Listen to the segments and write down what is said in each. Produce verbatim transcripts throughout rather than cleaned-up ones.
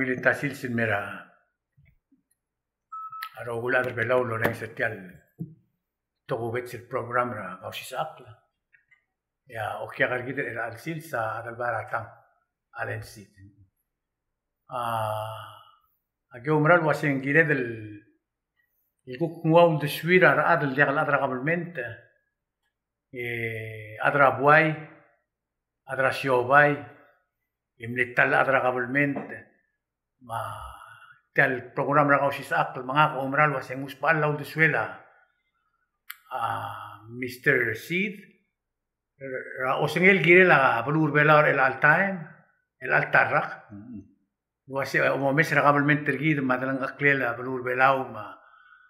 Ungil ta sils el mer a rokui el chad er a Belau el orrenges er tia el tokubets el program er a Kausisechakl. E a okiak er kid er chelecha el sils a Adelbai er a Tang, Allen Seid. A, aki oumera el uaseng kired el kuk nguu a uldesuir a rechad el diak el chad er a kabelment, e chad er a buai, chad er a siobai, e mle ta el chad er a kabelment, me tia el program er a Kausisechakl, me ngak a oumera el uaseng ng usbechall a uldesuel a, a, Mister Seid, er a osengel el kirel a beluu er a Belau er chelecha el taem, chelecha el ta el rak. Uase, e, omomes er a kabelment er kid me a delengcheklel a beluu er a Belau me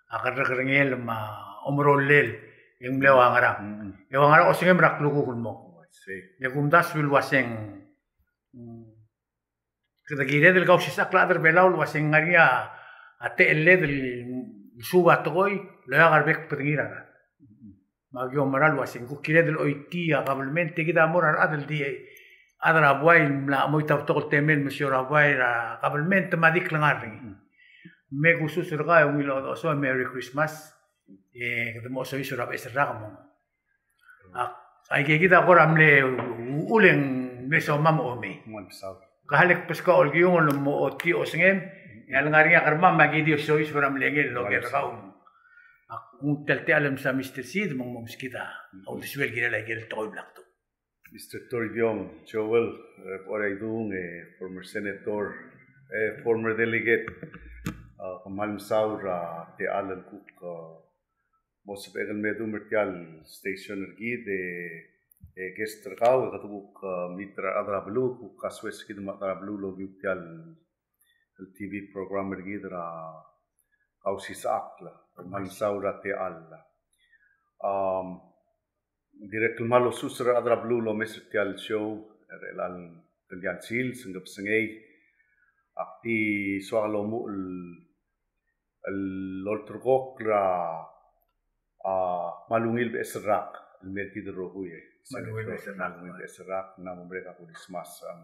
a kerrekerengel me a omerolel e ng mle ua ngerang. E ua ngerang osengem er a klukuk el mong. E kumdasu el uaseng, mm, kede kired el kausisechakl a chad er a Belau el uaseng ngar er ngii a techelled el suub a tekoi el oeak er a bek el bedengir a rechad. Me aki oumera el uaseng kuk kired el choitii a kabelment e kid a mo er a rechad el di chad er a buai el mla chemoit a betok el temel el mesiou er a buai er a kabelment me a di klengar er ngii. Me kusus er kau e ungil chodechosong, Merry Christmas. E kede mo osoiseb er a beches el rak me ng Ak, aike kid a kora mle uchul e ng mle somam a omei. Ka hale kbeskau el kiung el mo otii osengem, e a lengar er ngii a kermam me aki di osoiseb er a mle ngel el oker er kau. Ak, ng tia el techall el msa Mister Seid me ng mo meskid a uldesuel el kirel aike el tekoi el bla kdu. Mister Toribiong Joel, e, Rechor a Idung, e, former senator, e, former delegate, a, kmal mesaul er a techall el kuk, a, mo sebechek el me dum er tia el station er kid, e, e guest er kau, e kede kuk, a, meet er a rechad er a beluu, kuk kasoes kid me a rechad er a beluu el okiu tia el, el T V program er kid er a Kausisechakl, me ng mesaul er a techall. Am, dirrek el kmal osus er a rechad er a beluu el omes er tia el show, er chelecha el tia el sils, ng kebesengei, ak di soak el omuchel el olterekokl er a, a, kmal ungil beches el rak el mer kid el rokui, e. Kmal ungil beches el rak. Kmal ungil beches el rak, ng mla mo merek a Kulismas. Am,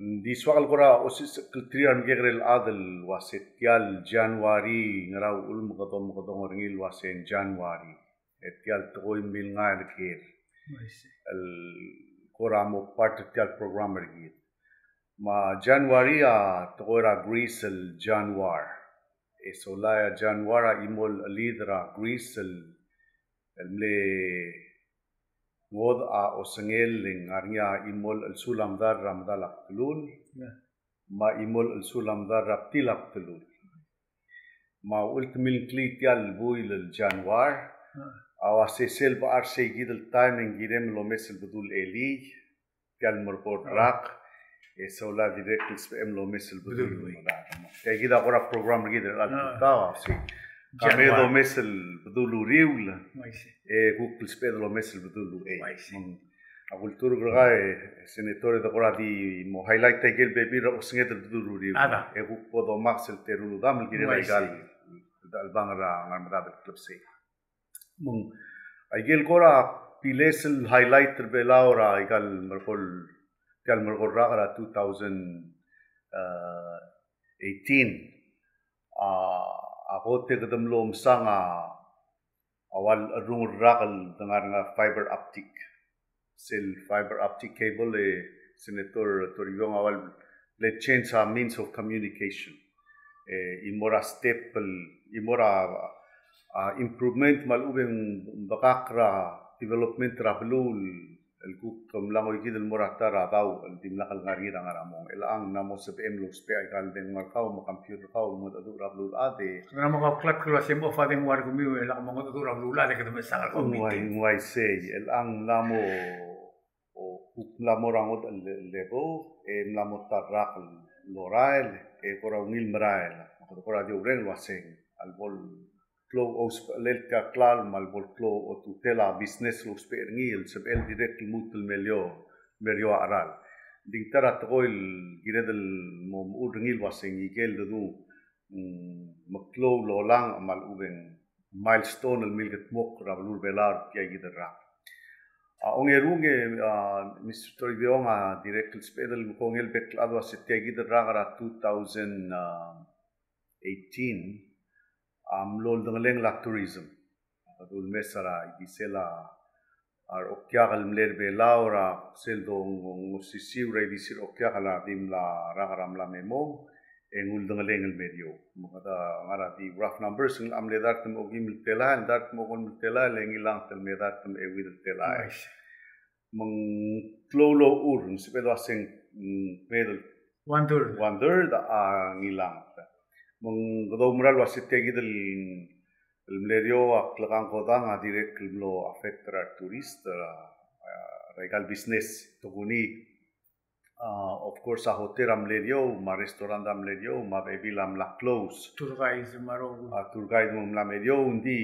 ng di soak el kora osisechakl er tir a remekekerei el chad el uase tia el January, ngera uchul me kede omekedong er ngii el uase ng January. E tia el tekoi el milngai er ker. I see. El kora mo part er tia el program er kid. Me a January a tekoi er a Greece el Januar. E sola e a Januar a chimo el chelid er a Greece el, el mle ngodech a osengel e ng ngar er ngii a chimo el chelsuul a medal er a medal a bdelul. Yeah. Me a chimo el chelsuul a medal er a btil a bdelul. Me a ultimil ngklii tia el buil el Januar, a uase sel bo er sei kid el taem e ng kirem el omes el bedul elii, tia el merekong el rak, e sola dirrek el sebechem el omes el bedul el medal. Tia kid a kora program er kid er chelecha el tutau, a uase kemam a omes el bedul uriul, e kuk el sebeched el omes el bedul uchei. Me ng A kulturk er kau, e, Senator, e de kora di mo highlight aike el bebil er a osenged el bedul uriul. E kuk bo domaks el teru el udam el kirel aika el chelebangel er a ngar medad el klebesei. Me ng aike el kora piles el highlight er Belau er aika el merekong, tia el merekong el rak er a two thousand eighteen. A, a kot e kede mlo mesang a a ua cherrungel el rak el dengar er ngii a fiber optic. Sel fiber optic cable e Senator Toribiong a ua le change a means of communication. E, chimo er a step el, chimo er a, a, improvement me a lechub e ng bekak er a development er a beluu el kuk mla ngoi kid el mo er a ta er a daob el dimlak el ngar er ngii er a ngar er a mong. Chelechang ng mla mo sebechem el ousbech aika el dengua er kau me a computer er kau el mengedecheduch er a beluulechad e. Ng mla mo kauklatk el uase mo fadengua er kemiu e lak mongedecheduch er a beluulechad e kede mechesang er kau. Ng uai, ng uaisei. Chelechang ng mla mo, o, kuk mla mo er a ngodech el, el level, e mla mo ta el rak el orael, e kora ungil merael. Me kede kora di oureng el uaseng a lebo el klou a ousbechelel tia el klalo me a lebo el klou a otutel a business el ousbech er ngii el sebechel dirrek el lmuut el meliou, meliou a cheral. Ng di ta er a tekoi el kired el mo mechur er ngii el uaseng ikel dedu, mm, meklou el olangch me a lechub e ng milestone el milkedmokl er a beluu er a Belau er tia kid el rak. A ongerung e, a, Mister Toribiong, a dirrek el sebeched el kongei el bek el chad el ua se tia kid el rak er a two thousand eighteen a mlo oldengelengel a tourism. A kede ulemes er a ikisel a a reokiak el mle er a Belau er a sel dongosisiu er a idisir okiak el a di mla rak er a mla me mong, e ng uldengelengel el me er eou. Me kede ngar er a di rough numbers, ng mle dart me a okim el telael, dart me a okolem el telael, e ng ngilanget el me dart me a euid el telael. Me ng klou el ochur, ng sebeched el ua se ng, mm, kmeed el one third. One third a ngilanget. Me ng kede oumera el ua se tia kid el el mle er eou a klekangkodang a dirrek el mlo affect er a retourist er a, er a ikal business. Tokuni, a, of course, a hotel a mle er eou, me a restaurant a mle er eou, me a bebil a mla close. Tour guide me a rokui. A tour guide me ng mla me er eou, ng di,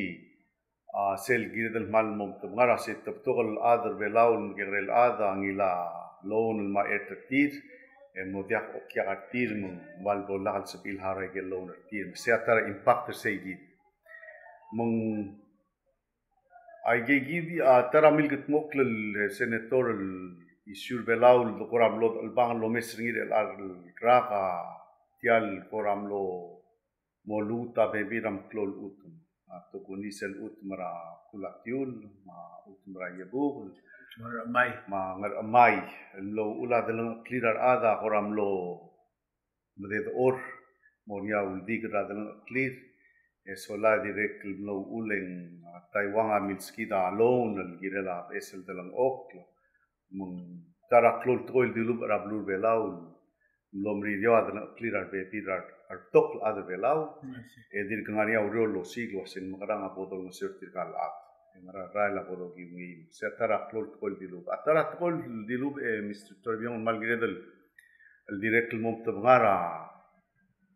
a, sel kired el kmal mo omtebngar a se te betok el chad er a Belau el mekekerei el chad a ngilai a loan el mo er tir, e mo diak okiak er tir me ng ua lebo lak el sebechir el harau a ikel loan er tir. Me sei a ta er a impact er sei kid. Me ng aike kid a ta er a milkedmokl el senator el issue er a Belau el de kora mlo chelebangel el omes er ngii er chelecha el rak a tia el kora mlo mo luut a bebil er a meklou el chutem. A tokuni sel chutem er a Kulatiul, me a chutem er a Iebukel, chutem er a Ngerchemai. Me a Ngerchemai, el mlo uchul a delengcheklir a rechad a kora mlo mededechor, mo er ngii a uldikel er a delengcheklir, e sola e dirrek el mlo uchul e ng, a, Taiwan a milskid a loan el kirel a beches el delengchokl. Me ng ta er a klou el tekoi el dilubech er a beluu er a Belau el mlo merir eou a delengcheklir a rebebil er a rebetok el chad er a Belau, e dirk ngar er ngii a ureor el osiik el ua se ng mekerang a bo dolengeseu er tirka el chad. E ngera el rael a bo dokiu ngii. Sei a ta er a klou el tekoi el dilubech. A ta er a tekoi el dilubech, e Mister Toribiong, el kmal kired el el dirrek el mo omtebngar a,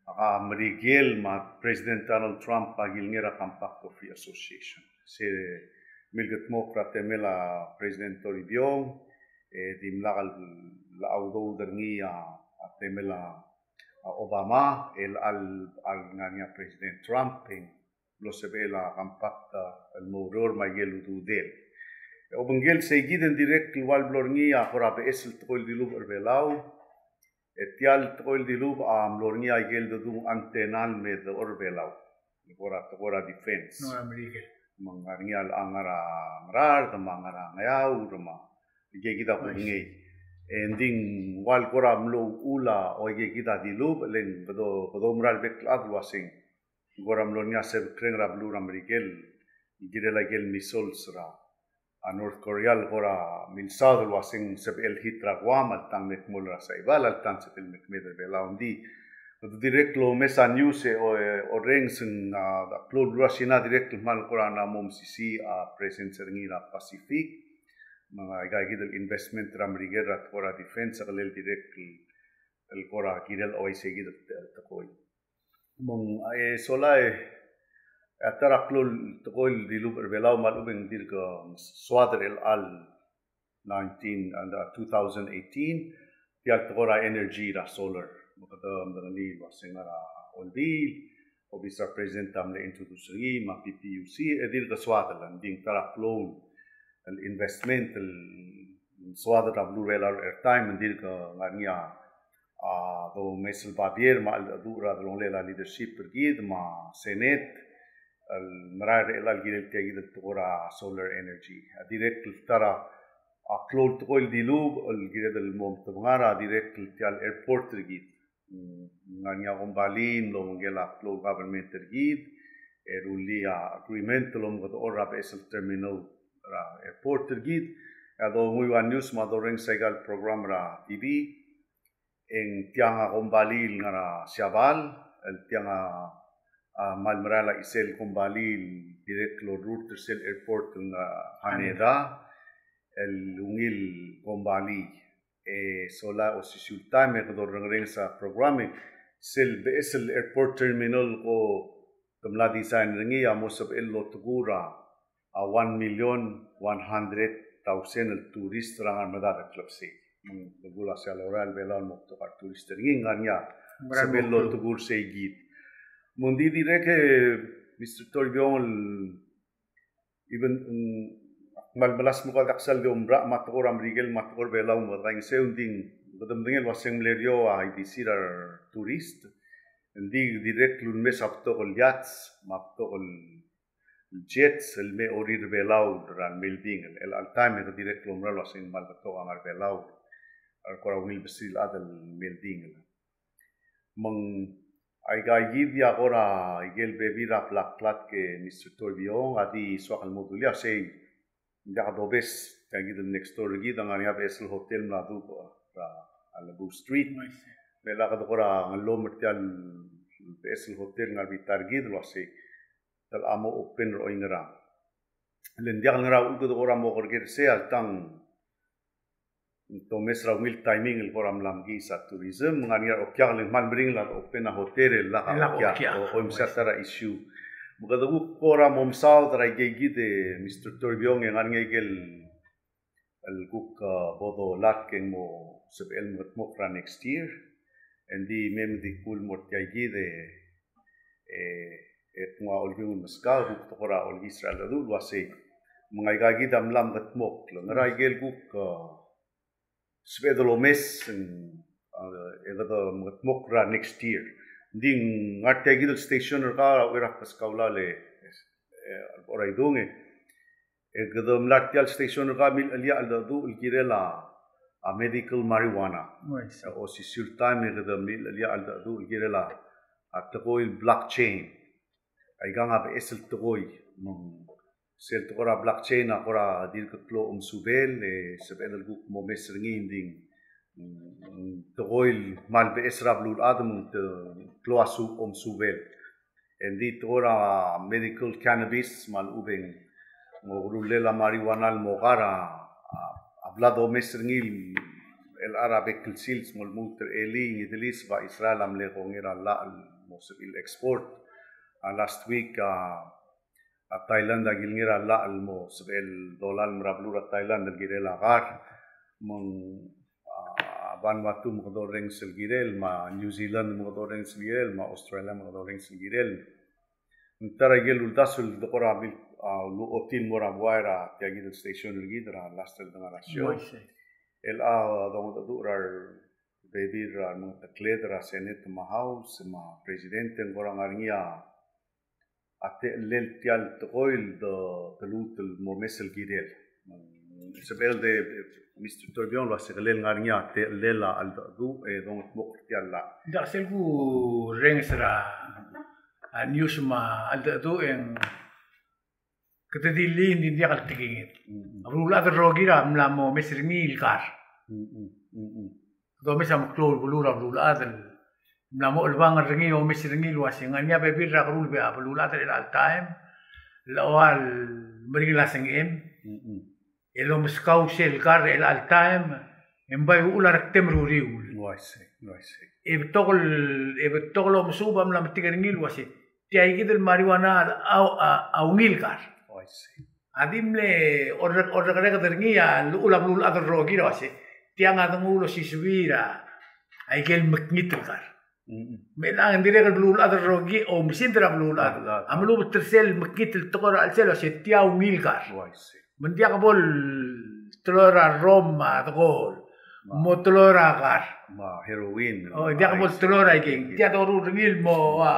a Merikel me a President Donald Trump a kilengei er a Compact of Free Association. Se milkedmokl er a temel a President Toribiong, e dimlak el, a udoud er ngii a, a temel a, a Obama, el a, a ngar er ngii a President Trump, e ng mlo sebechel a compact, a, el mo oureor me a ikel ududel. E obengkel sei kid e ng dirrek el ua el blo er ngii a kora beches el tekoi el dilubech er a Belau, e tia el tekoi el dilubech a mlo er ngii a ikel dedung antenna el me dechor er a Belau. E kora tekoi er a defense. No, er a Merikel. Me ng ngar er ngii a ngar er a Ngaraard, me a ngar er a Ngeaur, me a ike kid a kudengei. E ng di ng ua el kora mlo uchul a, o ike kid a dilubech, le ng kede, kede oumera el bek el chad el ua se ng kora mlo er ngii a sebekreng er a beluu er a Merikel, el kirel a ikel missiles er a, a North Korea el kora milsaod el ua se ng sebechel hit er a Guam, alta ng me kmo er a Saipan, alta ng sebechel me kmeed er a Belau. Ng di, kede dirrek el omes a news e, o, e, orrenges e ng, a, a klou el beluu er a Sina dirrek el kmal kora mla mo mesisiich a presence er ngii er a Pacific. Me ng aika kid el investment er a Merikel er a tekoi er a defense a kelel dirrek el, el kora kirel a uaisei kid el te-, tekoi. Me ng, e, sola e, a ta er a klou el tekoi el dilubech er a Belau me a lechub e ng dirk soad er chelecha el nineteen and, uh, two thousand eighteen, tia el tekoi er a energy er a solar. Me kede medengelii el ua se ng ngar er a Olbiil, obis er a President a mle introduce er ngii, me a P P U C, e dirk soad el, ng di ng ta er a klou el investment el soad er a beluu er a Belau er a time, ng dirk ngar er ngii a, a, domes el babier me a cheldecheduch er a delongelel a leadership er kid me a Senate el merael er chelecha el kirel tia kid el tekoi er a solar energy. A dirrek el ta er a klou el tekoi el dilubech el kired el mo omtebngar a dirrek el tia el airport er kid. Mm, ngar er ngii a kombalii el mlo obengkel a klou el government er kid, e rullii a agreement el omekedechor er a beches el terminal er a airport er kid. E a donguiu a news me a dorrenges aika el program er a T V, e ng tiang a kombalii el ngar er a Siabal, el tiang a, a, kmal merael a chisel kombalii el dirrek el orrurt er sel airport el ngar er a Haneda, el ungil kombalii. E sola e osisiu el taem e kede orrengerenges a program e sel beches el airport terminal ko te mla design er ngii a mo sebechel el otekur a, a one million one hundred thousand el tourist er a ngar er a medad el klebesei. Me ng belkul a sel lorael a Belau el mo betok a retourist er ngii, ng ngar er ngii a sebechel el otekur sei kid. Me ng di dirrek e Mister Toribiong el even, mm, kmal melasem el kmo a diak sal di omerael me a tekoi er a Merikel me a tekoi er a Belau me kede kaingeseu, ng di kede medengei el uasei ng mle er eou a ildisir a retourist. Ng di dirrek el ulemes a betok el yachts me a betok el jets el me er a orir er a Belau er a remeldingel. El chelecha el taem e kede dirrek el omerael el uasei ng kmal betok a ngar er a Belau el kora ungil besiil el chad el meldingel. Me ng aika kid a kora ikel bebil er a bla klatk e Mister Toribiong a di soak el mo dulii a sei ng diak dobes tia kid el next door er kid a ngar er ngii a beches el hotel el mla dubech er a Lebuu Street. Me a kede kora ngelom er tia el beches el hotel el ngar er a bita er kid el uasei te locha mo open er oingerang. Le ng diak el ngar er a uchul kede kora mo kerker er sei, alta ng te omes er a ungil timing el kora mla mekiis a tourism, ngar er ngii a okiak, le ng kmal meringel a open a hotel e lak a okiak. O, o, msa ta er a issue. Me kede kuk kora mo mesaod er a ikei kid e Mister Toribiong e ngar er ngii a ikel el kuk, a, bo dolak e ng mo sebechel el mengedmokl er a next year. Ng di me mdi kuk mo er tia kid e, e, e kuk a olkiu el meskau, kuk te kora olkis er a cheldecheduch el uasei me ng aika kid a mla mengedmokl. Ngera ikel kuk, a, sebeched el omes, a, e kede mengedmokl er a next year. Ng di ngar tia kid el station er kau, a uchei er a keskau el, e, e, ora idung e. E kede mla er tia el station er kau a milchelii a cheldecheduch el kirel a, a medical marijuana. E osisiu el taem e kede milchelii a cheldecheduch el kirel a, a tekoi el blockchain. Aikang a beches el tekoi, me ng sel tekoi er a blockchain a kora dirk klou a omesubel, e sebeched el kuk mo omes er ngii, ng di ng, ng tekoi el kmal beches er a beluulechad me ng te klou a su, omesubel. Ng di tekoi er a medical cannabis me a lechub e ng mo kerullel a marijuana el mo kar a, a, a bla domes er ngii el chelecha er a bek el sils me ng lmuut er a elii, Middle East, me a Israel a mle kongei er a llach el mo sebechir el export. A last week, a, a Thailand a kilengei er a llach el mo sebechel dolai el mo er a beluu er a Thailand el kirel a kar. Me ng, a, Vanuatu me kede orrenges el kirel, me a New Zealand me kede orrenges el kirel, me a Australia me kede orrenges el kirel. Ng ta er a ikel uldasu el de kora bil, a, uluchotii el mo er a buai er a tia kid el station er kid er a last el dengar er a show. Chelecha a dongedecheduch er a rebebil er a remengetekled er a Senate me a House me a President e ng kora ngar er ngii a a techellel tia el tekoi el de, de lmuut el mo omes el kirel. Sebechel de, Mister Toribiong, el uase ng kirel ngar er ngii a techellel a cheldecheduch e dongedmokl er tia el llach. Ng diak sel kurrenges er a, a news me a cheldecheduch e ng kede dilii e ng di diak el tekinged. A beluulechad el rokir a mla mo omes er ngii el kar. Kede omes a meklou el beluu er a beluulechad el mla mo chelebangel er ngii, omes er ngii el uase ng ngar er ngii a bebil er a keruul a beluulechad er chelecha el taem el ua el meringel a sengchem el omeskau sel kar er chelecha el taem e ng bai uchul a rektem er uriul. Uaisei, uaisei. E betok el, e betok el omesuub a mla metik er ngii el uase tia kid el marijuana a, a, a ungil kar. Uaisei. A di mle orrek-, orrekereked er ngii a llechul a beluulechad el rokir a uase tiang a denguu el osisebii er a ikel mekngit el kar. Me ng dirrek el beluulechad el rokir, oumesingd er a beluulechad a melubet er sel mekngit el tekoi er a chelsel a uase tia ungil kar. Uaisei. Me ng diak bo el teloi er a rrom me a dekool. Mo teloi er a kar. Me a heroin. O, diak bo el teloi er a ikei. Tia doruul er ngii el mo, a,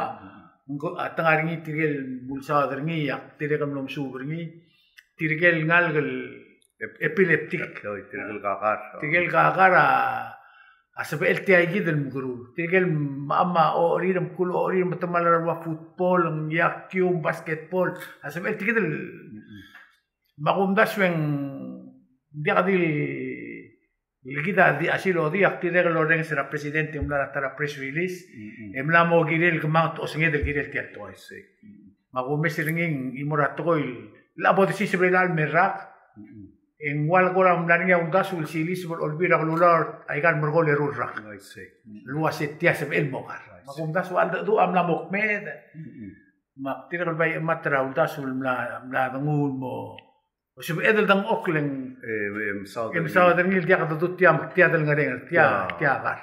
ng ko-, a, te ngar er ngii tirke el mulsaod er ngii, a, tirke el mlo mesuub er ngii, tirke el ngalek el ep-, epileptic. Tirke el kakar. Tirke el kakar a, a sebechel tia kid el mekeruul. Tirke el me-, me a ocherir, mekul ocherir, me te mla er a ua football, ng iak kium, basketball. A sebechel tia kid el, me a kumdasu e ng diak di le kid a di, a sel di ak dirrek el orrenges er a president e mla er a ta er a press release, e mla mo kirel el kemanget osenged el kirel tia el tekoi. Me a kumes er ngii e ng mo er a tekoi el a bo desiseb er a el me el rak, e ng ua le kora mla er ngii a uldasu el siliseb er a Olbiil er a Kelulau er aika el merekong el eru el rak el uase tia sebechel mo kar. Me a kumdasu a cheldecheduch a mla mo kmeed. Me ak dirrek el bai chemat er a uldasu el mla, mla denguu el mo O sebeched el dengchokl e ng, e, e, mesaod er ngii el diak dedu tia, tia el ngereng, tia, tia kar.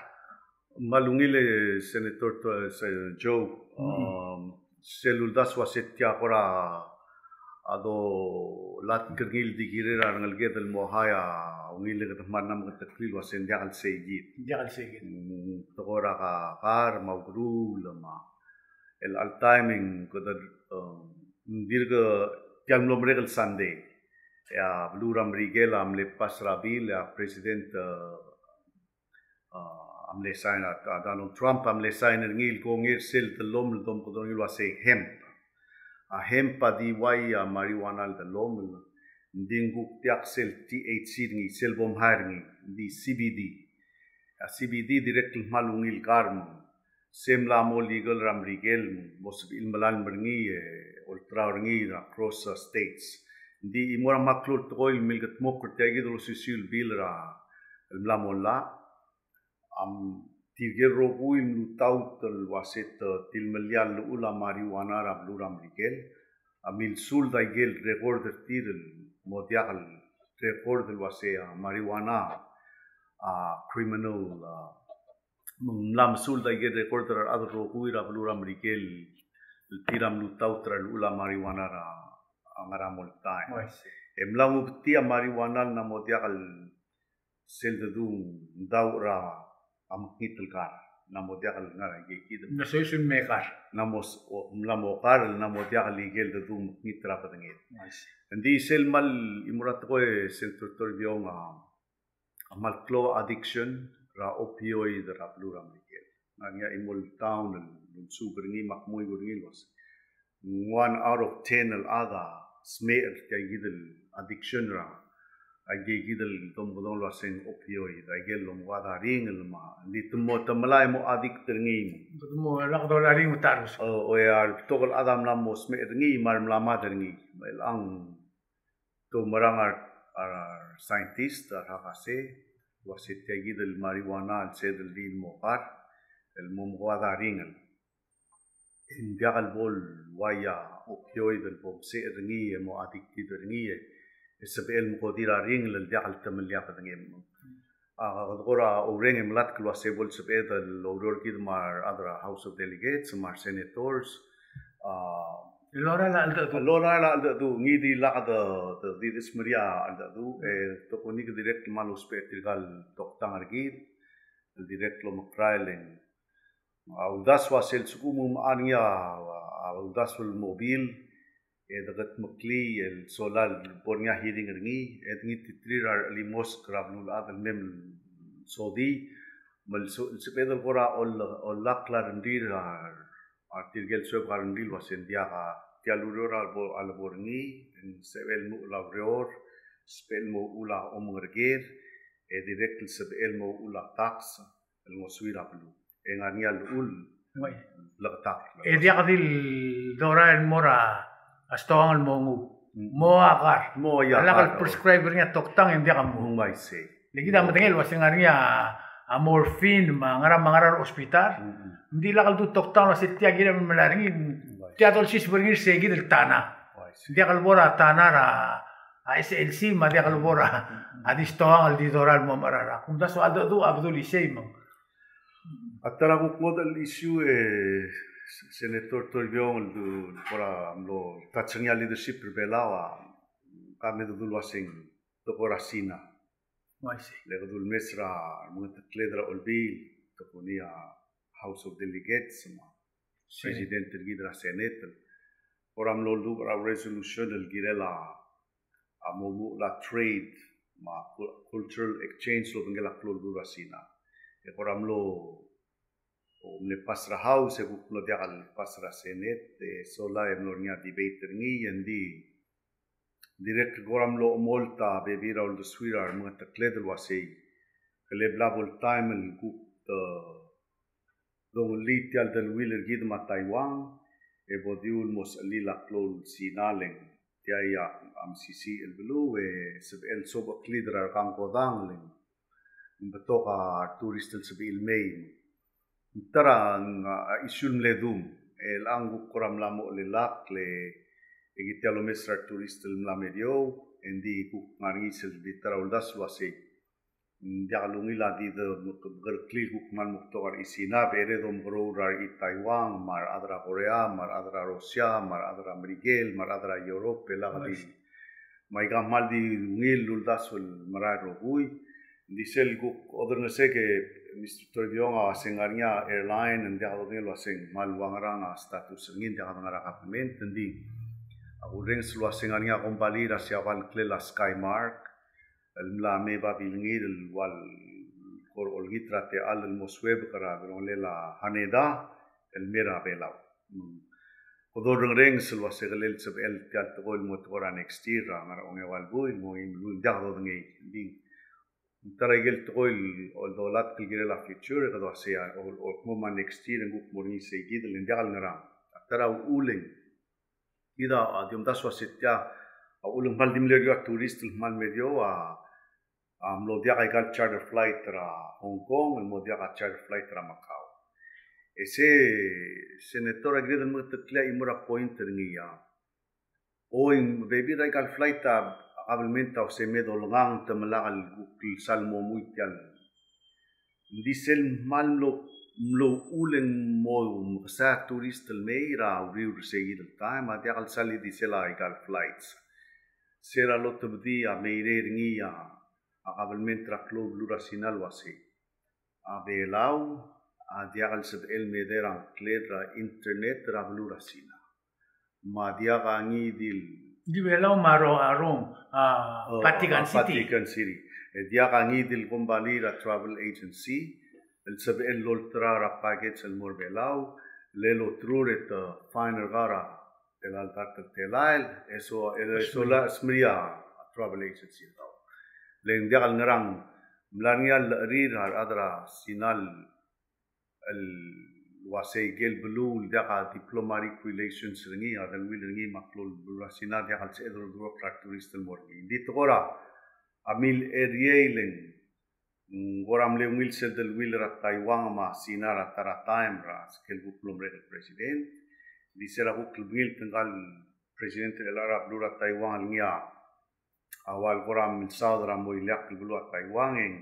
Me a ungil e Senator, e, Joe, um, sel uldasu a se tia kora a dolatk er ngii el di kirir a rengeleked el mo hire a ungil e kede mla meketeklii el uasei ng diak el sei kid. Ng diak el sei kid. Mm, tekoi er a ka-, kar me a ukeruul me a el, el timing kede, um, ng dirk tia el mlo merek el Sunday. E a beluu er a Merikel a mle pass er a bill, e a President, uh, uh, a mle sign, a, a Donald Trump a mle sign er ngii el kongei er sel dellomel el domekedong er ngii el uasei hemp. A hemp a di ua a marijuana el dellomel, ng di ng kuk diak sel T H C er ngii, sel bo mhai er ngii, ng di C B D. A C B D dirrek el kmal ungil kar me ng se mla mo legal er a Merikel, me ng mo sebechir el melalem er ngii e olterau er ngii er a across, uh, states. Ng di chimo er a meklou el tekoi el milkedmokl er tia kid el osisiu el bill er a el mla mo llach, a tirke el rokui el mlutaut el uasei te tilemellii a llechul a marijuana er a beluu er a Merikel a milsuld a ikel record er tir el mo diak el record el uasei a marijuana a criminal, a, me ng mla mesuld a ikel record er a rechad el rokui er a beluu er a Merikel el tir a mlutaut er a llechul a marijuana er a ngar er a mong el taem. Oh, I see. E mla ngubetii a marijuana el ng mo diak el sel dedu ng dau er a mekngit el kar. Ng mo diak el ngar er a ikei kid. Ng soiseb el me kar. Ng mo s-, o, ng mo kar, ng mo diak el ikel dedu mekngit er a bedenged. I see. Ng di sel kmal chimo er a tekoi, Senator Toribiong, a, a kmal klou a addiction er a opioid er a beluu er a Merikel. Ng ngar er ngii a chimo el town el, el suub er ngii me ak mo ikull er ngii el uasei ng one out of ten el chad a smecher er tia kid el addiction er a, a ikei kid el domekedong el uasei ng opioid, a ikel omekoad a ringel me a, ng di te mo, te melai e mo addict er ngii. Te mo lak dol a ringel me te arus. O, o, e a rebetok el chad a mla mo smecher er ngii me a remla mad er ngii. Me chelechang te oumerang a re, a re scientist, a re hakase, el uasei tia kid el marijuana el sel di el mo kar, el mo omekoad a ringel, e ng diak el bo el uai a opioid el bo msecher er ngii e mo addicted er ngii e sebechel el mekodir a ringel el diak el temellii a bedengem. A, kede kora oureng e melatk el uasei bo el sebeched el oureor kid me a rechad er a House of Delegates me a re senators, a, el lorael a cheldecheduch. El lorael a cheldecheduch, ngii di lak de, de, di desmerii a cheldecheduch, e tokuni kede dirrek el kmal ousbech er tirka el toktang er kid el dirrek el omekrael e ng A uldasu a sel sekum me a ngii a, a uldasu el mobil, e de kudmeklii el sola el bo er ngii a hearing er ngii, e de ngititerir a rechelemosk er a beluulechad el mei el sodii, me le so-, el sebeched el kora ol-, olakl a rengrir a, a tirke el suebek a rengrir el uasei ng diak a tia el ureor a lebo, a lebo er ngii, e ng sebechel el mo uchul a ureor, sebechel el mo uchul a omengerker, e dirrek el sebechel el mo uchul a tax, el ngosuir a beluu. E ng ngar er ngii a llechul bleketakl. E diak di el dorael el mo er a stoang el mo nguu. Mm. Mo a kar. Mo a kar. Lak el prescribe er ngii a toktang e ng diak a mo. Mm, I see. Le kid a medengei el uasei ng ngar er ngii a morphine me a ngera me a ngera er a hospital. Mm, mm. Ng di lak el du toktang el uasei tia kirem el melai er ngii. Mm, I see. Tia dolsiseb er ngii er se kid el tana. Oh, I see. Ng diak el bo er a tana er a a S L C me a diak el bo er a di stoang el di dorael el mo mechar a rak. Kumdasu a cheldecheduch a bedul isei me ng. A ta er a kuk ngodech el issue e Senator Toribiong el du, kora mlo touch er ngii a leadership er Belau a ka me de dul uasei ng tekoi er a Sina. Oh, I see. Le kede dul mes er a mengetekled er a Olbiil, tokuni a House of Delegates me a Senate. President er kid er a Senate. Kora mlo oldubech er a resolution el kirel a a mo omuchel a trade me a cul-, cultural exchange el obengkel a klou el beluu er a Sina. E kora mlo, o, mle pass er a House, e kuk mlo diak el pass er a Senate, e sola e mlo er ngii a debate er ngii, e ng di dirrek el kora mlo chemolt a bebil er a uldesuir a remengetekled el uasei, ke le bla bo el taem el kuk, e, dongelii tia el deleuill er kid me a Taiwan, e bo diu el mo sechelil a klou el Sina le ng tia a mesisiich el beluu, e sebechel el sobecheklid er a rekangkodang le ng betok a tourist el sebechir el mei. Ng ta er a, a, issue el mle dum, e chelechang kuk kora mla mo chelellakl, e kid tia el omes er a tourist el mla meriou, e ng di kuk ngar er ngii sel di ta er a uldasu el uasei Ng diak lungil a di de mekereklii el kuk kmal mo betok er a Sina, bered el omekeroul er a Taiwan, me a rechad er a Korea, me a rechad er a Rusia, me a rechad er a Merikel, me a rechad er a Europe, e lak di. Me aika kmal di ungil el uldasu el merael el rokui. Ng di sel kuk oderengesek e Mister Toribiong a ua se ng ngar er ngii a airline, ng diak dodengei el ua se ng kmal ua ngerang a status er ngii, ng diak dengar er a government, ng di. A kurrenges el ua se ng ngar er ngii a kombalii er a Siabal el ngklel a Skymark, el mla me babilngir el ua el kora olengit er a techall el mo suebek er a delongelel a Haneda el mei er a Belau. Kede orrenges el ua se kelel sebechel tia el tekoi el mo tekoi er a next year er a ngar er a ongeua el buil, mo eim el buil, ng diak dodengei. Ng di ng ta er a ikel tekoi el dolatk el kirel a future, e kede ua se a, o, o, mo me a next year e ng kuk mo er ngii sei kid el ng diak el ngerang. A ta er a uchul e ng Kid a, a, di omdasu el ua se tia, a, uchul e ng kmal di mle er eou a tourist el kmal me er eou a, a, mlo diak aika el charter flight er a Hong Kong, el mo diak a charter flight er a Macau. E se, Senator, a kired el mengeteklii a chimo er a point er ngii a. Oi, ng bebil er aika el flight a, a government a ua se me dolengang te melak el kuk sal mo mui tia el Ng di sel kmal mlo, mlo uchul e ng mo mekesai a tourist el mei er a uriul er sei kid el taem, a diak el sal di sel aika el flights. Se er a lotebedii a meirei er ngii a, a kabelment er a klou el beluu er a Sina el ua sei. A Belau a diak el sebechel el mei er a ngklel er a internet er a beluu er a Sina. Me a diak a ngii di el. Di Belau me a Ro-, a Rome, a, o, Vatican a City. Vatican City. E diak a ngii di el kombalii er a travel agency el sebechel el olterau er a package el mo er a Belau, le loterau e te fine er kau er a telael, dart el telael, e so, e so el smerii a travel agency er kau. Le ng diak el ngerang, mla er ngii a llechir a rechad er a Sina el el ua sei ikel beluu el diak a diplomatic relations er ngii, a deleuill er ngii me a klou el beluu er a Sina, diak el sebeched el oldurokl er a tourist el mo er ngii. Ng di tekoi er a mle er ngii e le ng, mm, kora mle ungil sel deleuill er a Taiwan me a Sina er a ta er a taem er a sel kuk mlo merek el president. Ng di se er a kuk lebengil e ngka el president er a beluu er a Taiwan el ngii a a ua el kora milsaod er a mo ileakl el beluu a Taiwan e ng,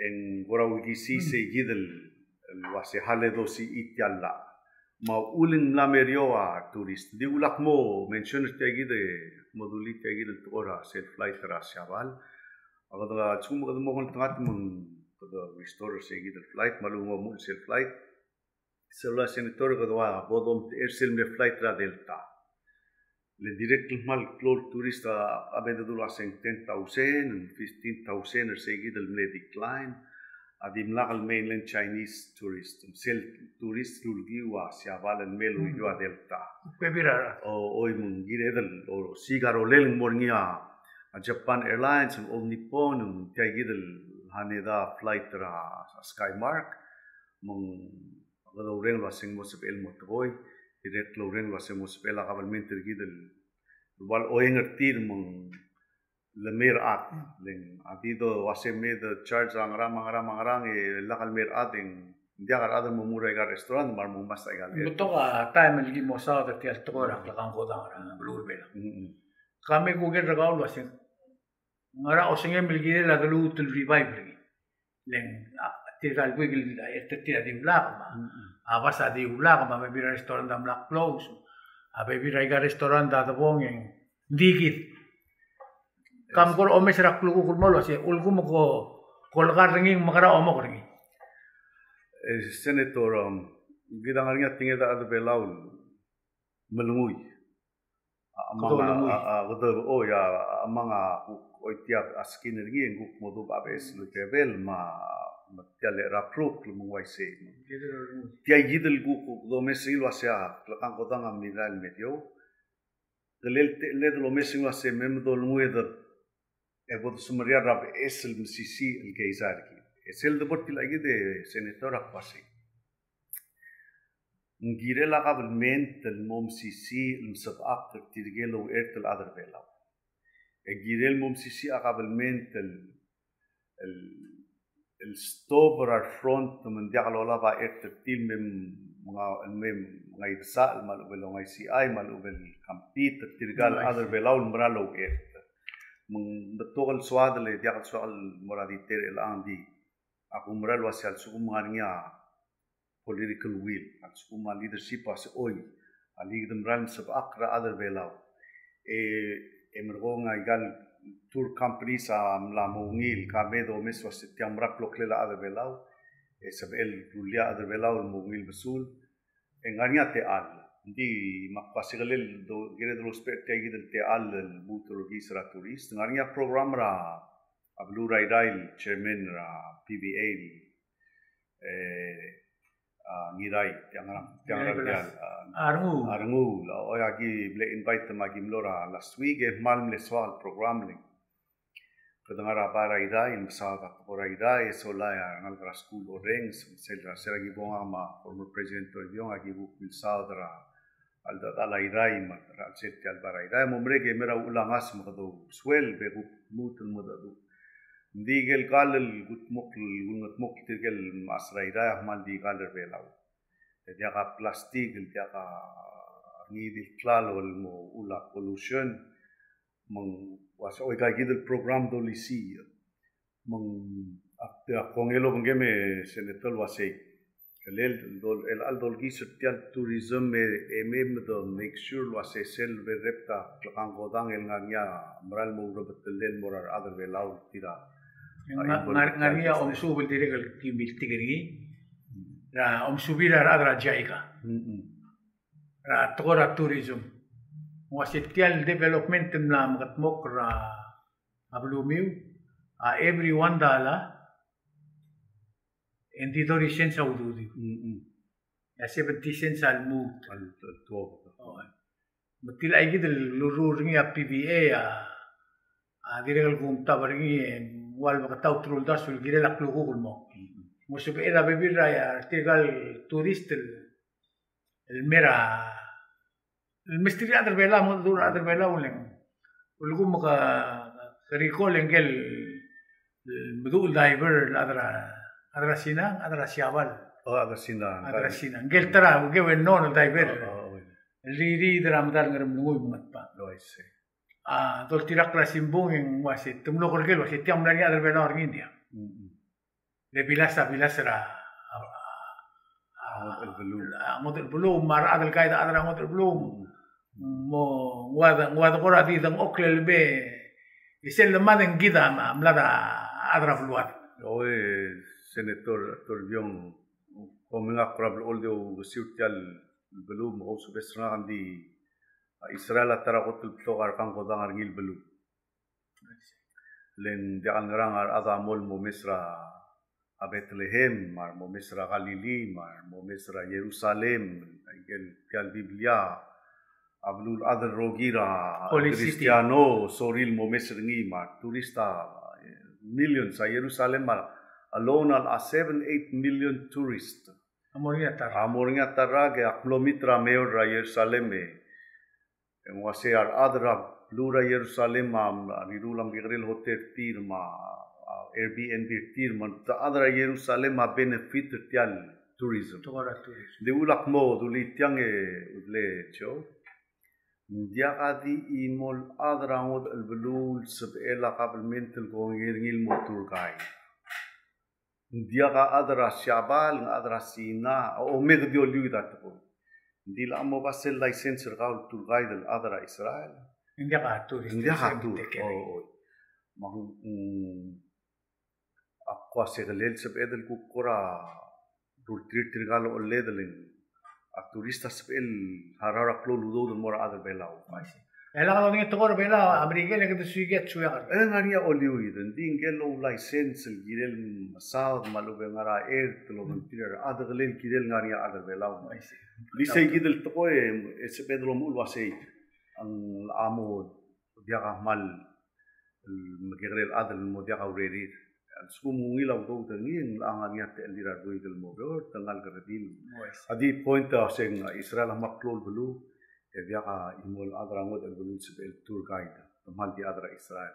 e ng kora ua ikisii sei kid el, el ua se hale dosii tia el llach. Me a uchul e ng mla me er eou a tourist. Di ulak mo mention er tia kid e mo dulii tia kid el tekoi er a sel flight er a Siabal. A kede a lsekum kede mo ngeltengat me ng kede restore er sei kid el flight, me a lechub e ng omuchel sel flight. Sel ua Senator, kede ua bo domtechei er sel mle flight er a Delta. Le dirrek el kmal klou el tourist a, a bebil el dulu a se ng ten thousand, fifteen thousand er sei kid el mle decline. A dimlak el mainland Chinese tourist. Sel tourist el ulekiu a Siabal el mei el ulekiu a Delta. Bebil er a rechad. O, oi me ng kired el, o, siik a rolel e ng mo er ngii a, a Japan Airlines, ng All Nippon, ng tia kid el Haneda flight er a Skymark. Me ng kede oureng el ua se ng mo sebechel el mo tekoi, dirrek el oureng el ua se ng mo sebechel a kabelment er kid el ua el oeng er tir me ng le mei er a chad, le ng a di de ua se me de charge a ngerang me a ngerang me a ngerang e lak el mei er a chad e ng diak a rechad el mo mur er aika el restaurant me a remo ngmasech aika el. Ng betok a taem el ki mo saod er tia el tekoi er a klekangkodang er a beluu er a Belau. Ka me kuker er kau el ua se ng ngera osengem el kirel a deluut el revive er ngii. Le ng, a, tirka el buik el, a, er tir a di ulak, me a, a bas a di ulak, me a bebil er a restaurant a mla close, a bebil er aika el restaurant a debong e ng di kid. Ka mkora omes er a klukuk el mo el ua se, ulekum ko, ko lekar er ngii, ng mekera omok er ngii. E, Senator, um, kid a ngar er ngii a tekinged a rechad er a Belau el melengui. A, kede, a, a, kede, oi, a, a, mang a, kuk, oi tia a skin er ngii, e ng kuk mo dubech a beches el tebel, me a, me tia el er a pruk, le me ng uaisei. Tia kid el kuk, kuk domes er ngii el ua se a, klekangkodang a merael el me er eou. Kelel techelled el omes er ngii el ua se me, me dolengui e de e bo desemeriar er a beches el mesisiich el keizai er kid. E sel debo er tia kid e Senator a kmo sei. Ng kirel a kabelment el mo mesisiich el mesebechakl er tirke el ouchert el chad er a Belau. E kirel mo mesisiich a kabelment el, el, el stop er a front me ng diak lolab a chert er tir el me menga-, el me mengaidesachel me a lechub e longaisichai me a lechub e compete er tirka el chad er a Belau el mera el ouchert. Me ng betok el soad el diak el soak el mo er a detail er chelechang, ng di ak oumera el uasei a lsekum ng ngar er ngii a political will, a lsekum a leadership a se choi, a le kede mera el mesebechakl er a chad er Belau. E, e merekong a ikal tour companies a mla mo ungil, ka me domes el uasei tiang mera el kloklel a chad er Belau, e sebechel el rullii a chad er Belau el mo ungil mesul, e ng ngar er ngii a techall. Ng di me ak uaisei, kelel do, kired el ousbech er tia kid el techall el lmuut el okiis er a tourist. Ng ngar er ngii a program er a, a beluu er a Irrai el chairman er a P V A, e, a, Ngirai, tiang er a, tiang er a Ngirai Belas. Tiang, a, a Renguul. A Renguul, a, oi, aki mle invite me aki mlo er a last week, e kmal mle soak el program el Kede ngar er a bai er a Irrai, el mesaod a tekoi er a Irrai, e sola e a rengalek er a skuul orrenges, sel, sel er a ki bong me a former President Toribiong, aki kuk milsaod er a, el, el Irrai, me er a chelsel tia el bai er a Irrai, mo merek e mei er a uchul a ngasech me kede ousuelb e kuk lmuut el mo decheduch. Ng di ikel kall el kudmokl, kudmokl tirke el mechas er a Irrai a kmal di kall er Belau. E diak a plastik, el diak a ngii di el klalo el mo uchul a pollution, me ng uasei, oi, aika kid el program dolisiich. Me ng ak, ak kongei el obengkem e Senator el uasei, kelel dol, el, el dolkiis er tia el tourism e, e me, me de make sure el uasei sel berrepta klekangkodang el ngar er ngii a mera el mo ourebetellel el mo er a rechad er Belau el tir a, a, ngar, ngar er ngii a omesuub el dirrek el ki miltik er ngii. Er a omesuub er a rechad er a JICA. Mm-mm. Er a tekoi er a tourism. Ng uasei tia el development el mla mekedmokl er a belumiu, a every one dollar, e ng di thirty cents a ududiu. Mm-mm. E a seventy cents a lmuut. A ltuobed. Oi. Me tia kid el lurruul er ngii a PVA a, a dirrek el kumtab er ngii e ng ua le beketau teru el dasu el kirel a klukuk el mo. Mm-mm. Mo sebechel a bebil er a, er tirka el tourist el el mei er a, el mesterir a rechad er Belau, mo dmu er a rechad er Belau le ng, ulekum ke, ke recall e ngike el, el meduch el diver el chad er a, chad er a Sina, chad er a Siabal. O, chad er a Sina. Chad er a Sina. Ngike el ta er a, ngike el well known el diver. O, o, o. El ririid er a medal Ngeremlengui me Ngatpang. O, I see. A, doltirakl er a simbung e ng uasei, te mlo oker el uasei, tiang mla er ngii a chad er Belau er ngii, ng diak. Mm-mm. Le bilas a, bilas er a, a, a, ngodech el beluu. A ngodech el beluu, me a rechad el guide a chad er a ngodech el beluu. Mm. Mo, ng ua de, ng ua de kora di dengchokl el mei, e sel lemad e ng kid a mlad a chad er a beluad. Oi, Senator Toribiong, kom ngak er a blechoel di ousbech er tia el beluu, me kousbech er ngak, ng di a Israel a ta er a kot el betok a rekangkodang er ngii el beluu. Le ng diak el ngerang a rechad a mo el momes er a Bethlehem, me a re momes er a Galili, me a re momes er a Jerusalem, aike el tia el Biblia a beluu el chad el rokir a Holy City. Kristiano, sorir el momes er ngii, me a re turist a, eh, millions, a Jerusalem a, alone a, a seven, eight million tourist. A mo er ngii a ta er a. A mo er ngii a ta er a, ke ak mlo meet er a mayor er a Jerusalem e, e ng uasei a rechad er a beluu er a Jerusalem a, a riruul a mekekerei el hotel er tir me a, a, Airbnb er tir, me a rechad er a Jerusalem a benefit er tia el tourism. Tekoi er a tourism. Ng di ulak mo dulii tiang e udle Joe. Ng diak a di chimo el chad er a ngodech el beluu el sebechel a kabelment el kongei er ngii el mo tour guide. Ng diak a chad er a Siabal, ng chad er a Sina, o me ke di oliuid a tekoi. Ng di le mo oba sel license er kau el tour guide el chad er a Israel. Ng diak a tour. Ng diak a tour. Oi, oi. Me ng, mm, ak uase kelel sebeched el kuk kora rulterir tirka el oledel e ng a turist a sebechel harau er a klou el udoud el mo er a chad er Belau. I see. E lak lodengei tekoi er a Belau, a Merikel e kede suiker, suiker. E ng ngar er ngii a oliuid, ng di ngike el ou license el kirel mesaod me a lechub e ng ngar er a ert el obengterir a rechad, a kelel kirel ngar er ngii a chad er Belau. I see. Di sei kid el tekoi e sebeched el omuchel el uasei, ng locha mo diak a kmal el mekekerei el chad el mo diak a urerir. A lsekum ng ungil a udoud er ngii, ng locha ngar er ngii a techellir a reboik el mo beot, te ngalek el redil. Oh, I see. A di point a uasei ng Israel a kmal klou el beluu, e diak a chimo el chad er a ngodech el beluu el sebechel el tour guide, te kmal di chad er a Israel.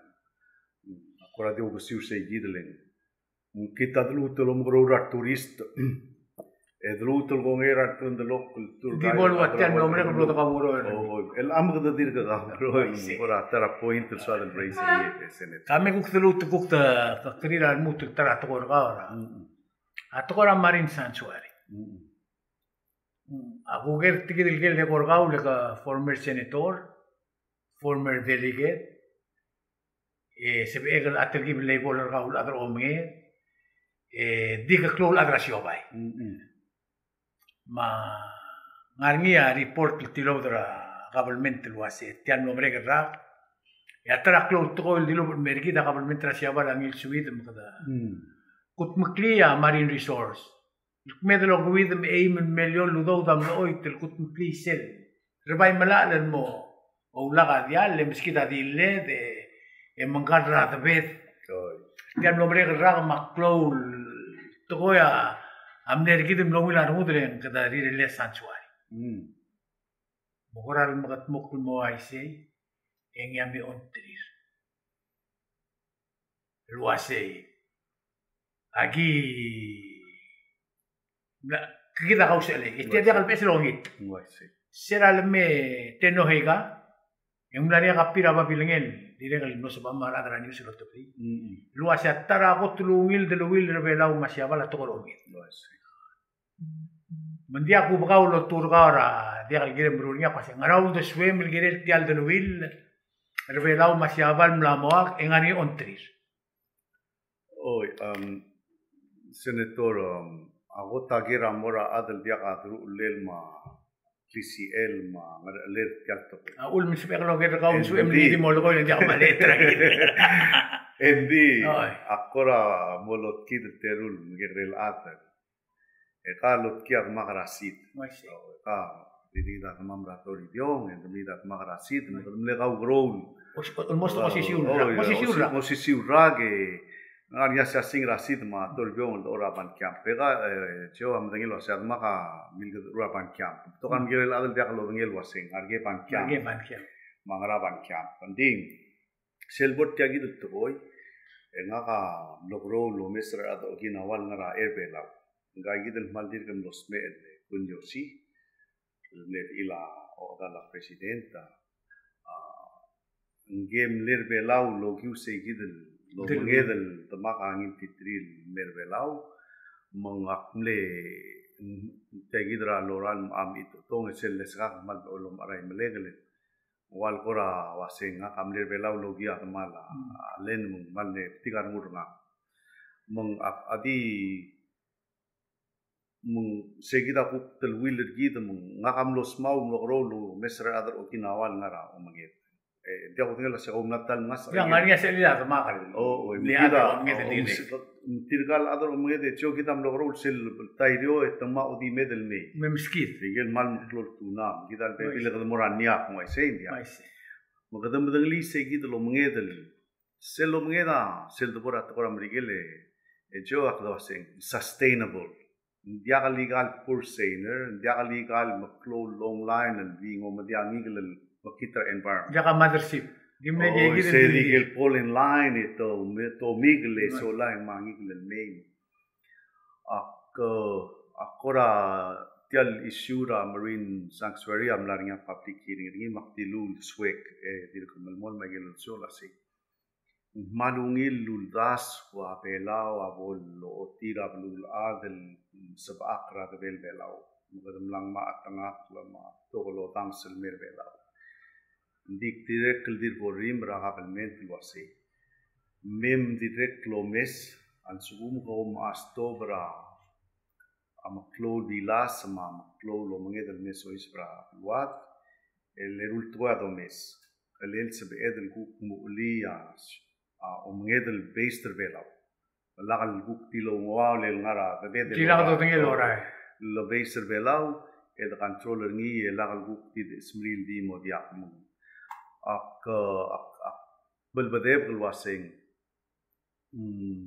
Mm, a kora di oumesiu er sei kid el ng. Mm, kid a deluut el omekeroul er a tourist. E de lmuut el kongei er a return el local tour guide. Di bo el ua tia el mlo merek el blo dekaumerou. Oh, el a mekede dirk kaumerou, el kora ta er a point el soad el raise er ngii, e, Senator. Ka me kuk deluut, kuk de, ke, kerir a lmuut el ta er a tekoi er kau er a. Mm-mm. A tekoi er a Marine Sanctuary. Mm-mm. Mm, a kuker tia kid el ker el tekoi er kau el ke former senator, former delegate, e sebechek el chad el ki mle bo er kau el chad er a omenged, e di ke klou el chad er a siobai. Mm-mm. Me ng ngar er ngii a report el tilobed er a government el uase tia el mlo merek el rak, e a ta er a klou el tekoi el dilubech el mer kid a government er a Siabal a ngilsuid me kede. Mm. Kutmeklii a marine resource. El kmeed el okeuid me a eim el miliol el udoud a mlo choit el kutmeklii sel. Er a bai melachl el mo oulak a diall, e meskid a dilled, e, e mengkar er a debed. Oi. Tia el mlo merek el rak me a klou el tekoi a mle er kid el mlo ungil a rengud e ng kede rirellii a sanctuary. Mm. Me kora el mekedmokl el mo uaisei, e ngii a me ongtir el uasei. Aki, na, kid a kausechelei. E tia diak el beches el ongit. Uaisei. Se er a leme Tenoheka, e ng mla er ngii a copy er a babilengel, dirrek el mlo sebecham a rechad er a news el otebedii. Mm-mm. El uasei a ta er a kot el ungil deleuill er a Belau me a Siabal a tekoi er a ongit. Uaisei. Me ng diak kubekau el olturk er a diak el kirem el meruul er ngii a kmo se ngera uldesuem el kirel tia el deleuill er a Belau me a Siabal el mla moak e ng ngar er ngii a ongtir. Oi, um, Senator, um, a kot a ker a mo er a chad el diak a deruchellel me a klisichel me a ngerechelel tia el tekoi. A uchul me ng sebechek el oker er kau me ng sebechem el di molekoi e ng diak a mle ta er kid. Engdi, oi, a kora mo lotkid el teru el mekekerei el chad. E ka lotkii a demak er a seat. Uaisei. E ka, di, di a demam er a Toribiong, e di a demak er a seat, me kede mle kaukeroul. Os-, almost osisiu el rak. Oi, osisiu el rak. Osisiu el rak, e ng ngar er ngii a siasing er a seat me a Toribiong el dechor er a Bankiamp. E ka, e, Joe a medengei el uasei a demak a milkedechor er a Bankiamp. Betok a mekekerei el chad el diak lodengei el uasei ng ngar er ngii a Bankiamp. Ngar er ngii a Bankiamp. Me a ngera Bankiamp. Engdi, sel bo er tia kid el tekoi, e ngak a mlo kerou el omes er a rechad er a Okinawa el ngar er a Air Belau. Ngka kid el kmal dirk el mlo smecher el Kuniyoshi, el mle bechil a ochedal a president, a, a, ngke el mle er a Belau el okiu sei kid el omenged el demak a ngiltiterir el mei er a Belau, me ngak mle, tia kid er a lorael me a mechitechutang, e sel leskak el kmal olomechar a imelekel, ng ua el kora uasei ngak a mle er a Belau el okiu a demal a, mm, a len me ng kmal mle betik a rengul er ngak. Me ng a, a di, me ng sei kid a kuk teleuill er kid me ng ngak a mlo smau, mlo kerou el omes er a rechad er a Okinawa el ngar er a omenged. E, ng diak kudengei el uasei kom mla ta el ngasech. Ng ngar er ngii a sechelil a demak el. O, o, me kid a, omenged el, o, dirrek. Me tirka el chad er a omenged e Joe, kid a mlo kerou el sel tairio e te mla di med el mei. Me meskid. Tirke el kmal meklou el tuna, me kid a lebebil e kede mo er a Niak me uaisei, ng diak. Uaisei. Me kede medengelii sei kid el omenged el, sel omenged a, sel debo er a tekoi er a Merikel e, e Joe, a kede uasei ng sustainable. Ng diak el ikal purse seiner, ng diak el ikal meklou el long line el di ngomedii a ngikel el mekngit er a environment. Diak a mothership. Di mle, o, kid el sei di, di ikel pollen line e te, me, te omikel e sola e ngmai a ngikel el mei. Ak, ak kora tia el issue er a marine sanctuary a mla er ngii a public hearing er ngii me ak dilu el suek e dirk melemolem a ikel olsisechakl a sei. Ng kmal ungil el uldasu a Belau a bo lochotii er a beluulechad el sebechakl er a debel Belau. Me kede mla ngmai a chetengakl me a betok el odanges el mei er a Belau. Ng di dirrek el di bo rrimel er a kabelment el uasei, me ng dirrek el omes a lsekum kom stob er a a meklou el bilas me a meklou el omenged el me soiseb er a beluad, el eru el tekoi a domes. Kmal sebeched el kuk muchelii a, a omenged el based er a Belau. Lak el kuk di loungoaol el ngar er a debed el, di lak dodengei el orael. El based er a Belau, e de control er ngii, e lak el kuk di, di smeriil di mo diak. Me ng, ak, ak, ak, belbedebek el uaseng, mm,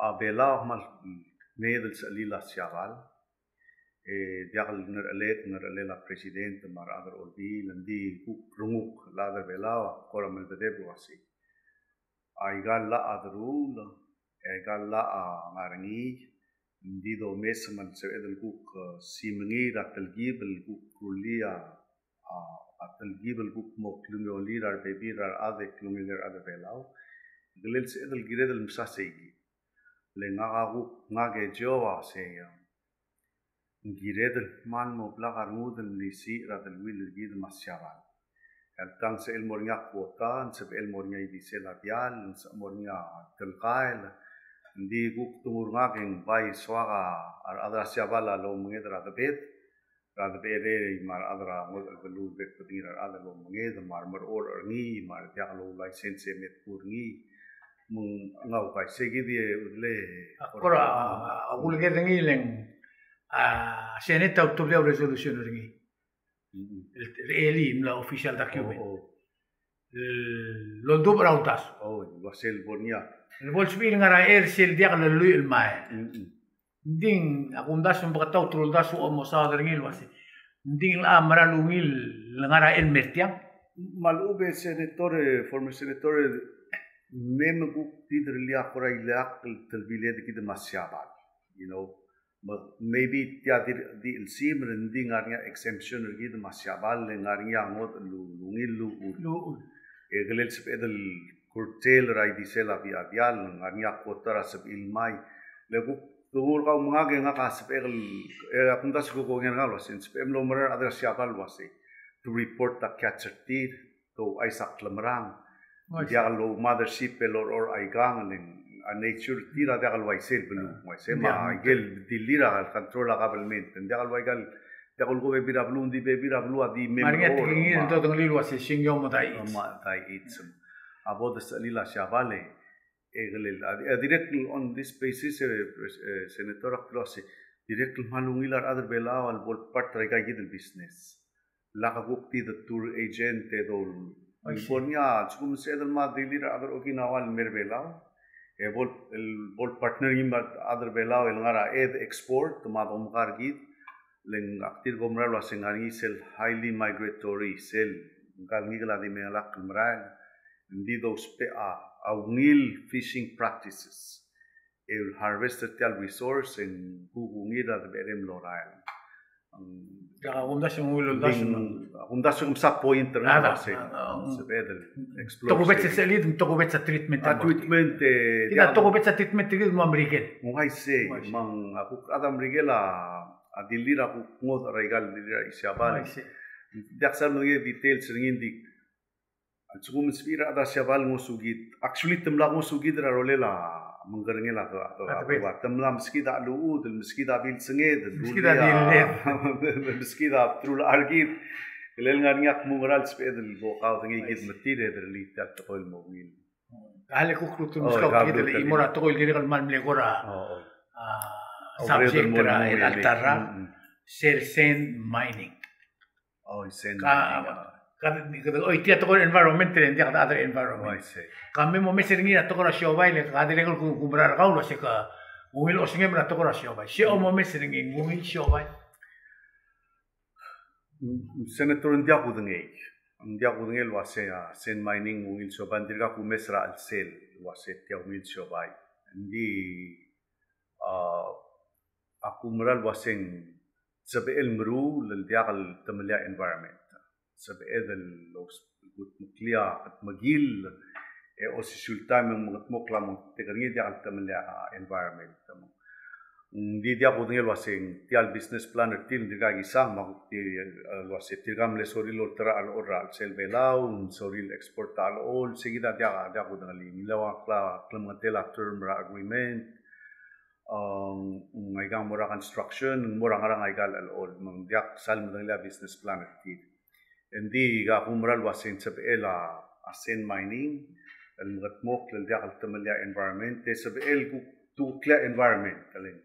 a Belau a kmal menged el sechelil a Siabal. E diak el ngerechelel, ngerechelel a president me a rechad er a Olbiil, ng di kuk renguk el chad er a Belau a kora melbedebek el uasei, aika el llach a deruul, aika el llach a ngar er ngii, Ng di domes me ng sebeched el kuk, e, simengiil er a telkib el kuk rullii a, a, a telkib el kuk mo klungiolii er a rebebil er a rechad e klungiolii a rechad er a Belau. Ng kirel sebeched el kired el mesa sei kid. Le ngak a kuk, ngak e Joe a sei, a, ng kired el kmal mo blak a rengud el melisiich er a deleuill er kid me a Siabal. E a le ng sebechel mo er ngii a kuota, ng sebechel mo er ngii a ildisel a diall, ng sebechel mo er ngii a telkael. Ng di kuk dmu er ngak e ng bai soak a rechad er a Siabal a lomenged er a debed, er a debecherei me a rechad er a ngodech el beluu el bek el bedengir a rechad a lomenged, me a remerechorech er ngii, me a rediak el oulicense e me dmu er ngii. Me ng, ng uaisei kid e, le. A kora, a, a kuleked er ngii le ng, a, Senate a ultebedii a resolution er ngii. Mm-mm. El, el, el mla official document. Oh, oh. El oldubech er a uldasu. Oh, el ua sel bo er ngii a. El bo lsebechir el ngar er a chelsel diak lelluich el mael. Mm-mm. Ng di a kumdasu me beketaut el uldasu a mo saod er ngii el ua se, ng di ng locha mera el ungil el ngar er a chelsel el mer tiang. Me a lechub e senator, e, former senator, e, me me kuk di direllii a kora ileakl el telbiled er kid me a Siabal. You know, me, maybe tia di, di chelsimer, ng di ngar er ngii a exemption er kid me a Siabal, le ngar er ngii a ngodech el ungil el uchul. El uchul. E kirel sebeched el curtail er a ildisel a bechil a diall, ngar er ngii a kuota er a sebechir el mai. Le kuk dmu er kau me ngak e ngak a sebechek el, e a kumdasu e kuk ongei er ngak el ua se, ng sebechem el oumera er a rechad er a Siabal el ua se, to report a catch er tir, te ouchais a klemerang. Ng diak el oumothership el oureor er aikang, le ng a nature er tir a diak el uaisei el beluu. Ng uaisei me a ikel dilu er a control a government. Ng diak el uaikal, diak el ko bebil er a beluu, ng di bebil er a beluu a di me. Me a ngii a tekingir el dodengelii el ua se singio me daichits. Me daichits. A bo desechelil a Siabal e, e kirel, a, a dirrek el on this basis, e, e, Senator, ak dilu el ua se, dirrek el kmal ungil a rechad er Belau el bo el part er aika kid el business. Lak a kuk di de tour agent e dol. Ai, ng bo er ngii a, lsekum ng sebeched el mo dilu er a rechad er Okinawa el mer Belau, e bo el, el bo el partner er ngii me a rechad er Belau el ngar er a ed export, me a domekar kid, le ng ak dirk oumera el ua se ng ngar er ngii sel highly migratory, sel ngka el ngikel a di mengelakl el merael, ng di dousbech a, a ungil fishing practices. El harvest er tia el resource e ng kuk ungil a debecherei el orael. Ng, a kumdasu e ng ungil el uldasu. Ng, a kumdasu e ng msa point er ngak a, se, a, a, sebeched el explore. Tokubets el sechelid, tokubets a treatment. A treatment, e, kid a tokubets a treatment er kid me a Merikel. Ng uaisei, me ng a kuk chad er a Merikel a, a dilu er a kuk ngodech er aika el dilu er a Siabal. Uaisei. Diak sal medengei a details er ngii, ng di A lsekum ng sebechir a rechad er a Siabal el ngosukid. Actually, te mla ngosukid er a rolel a mengkerengel a, a, a, a, te mla meskid a cheluchud, meskid a bilsenged, meskid a bilsenged, meskid a bdelul a rekid. Kirel ngar er ngii a kmo ngera el sebeched el bo kaudengei kid me tir e derellii tia el tekoi el mo ungil. Ka le kuk lmuut el meskau kid el chimo er a tekoi el dirrek el kmal mle kora, a, subject er a, el alta er a, sel sand mining. Oh, sand mining. Ka, ka, ka, oitii a tekoi er a environment, e ng diak a other environment. Oh, I see. Ka me mo mes er ngii er a tekoi er a siobai, le ka dirrek el ku, kumerang er kau el ua se ke ungil osengem er a tekoi er a siobai. Se mo mes er ngii, ng ungil siobai? Mm, Senator, ng diak kudengei. Ng diak kudengei el ua se, a, sand mining ng ungil siobai, ng dirkak kumes er a chelsel el ua se tia ungil siobai. Ng di, a, a kumerang el ua se ng sebechel meruul el diak el temellii a environment. Sebeched el os-, kudmeklii a kudmekill, e osisiu el taem e ng mekedmokl a mongtek er ngii e diak el temellii a environment. Ng di diak kudengei el ua se ng tia el business plan er tir, ng dirkak kisang, me a kuk di, e, el ua se tirka mle sorir el olterau a chelechol er a chelsel Belau, ng sorir el export a chelechol, se kid a diak, diak kudengelii. Ng ua kla-, klemengetel a term er a agreement, ng aikang mo er a construction, ng mo er a ngerang aika el chelechol, me ng diak sal medengelii a business plan er tir. Ng di ka kumerang el ua se ng sebechel a, a sand mining, el mekedmokl el diak el temellii a environment, e sebechel kuk tuklii a environment, e le ng.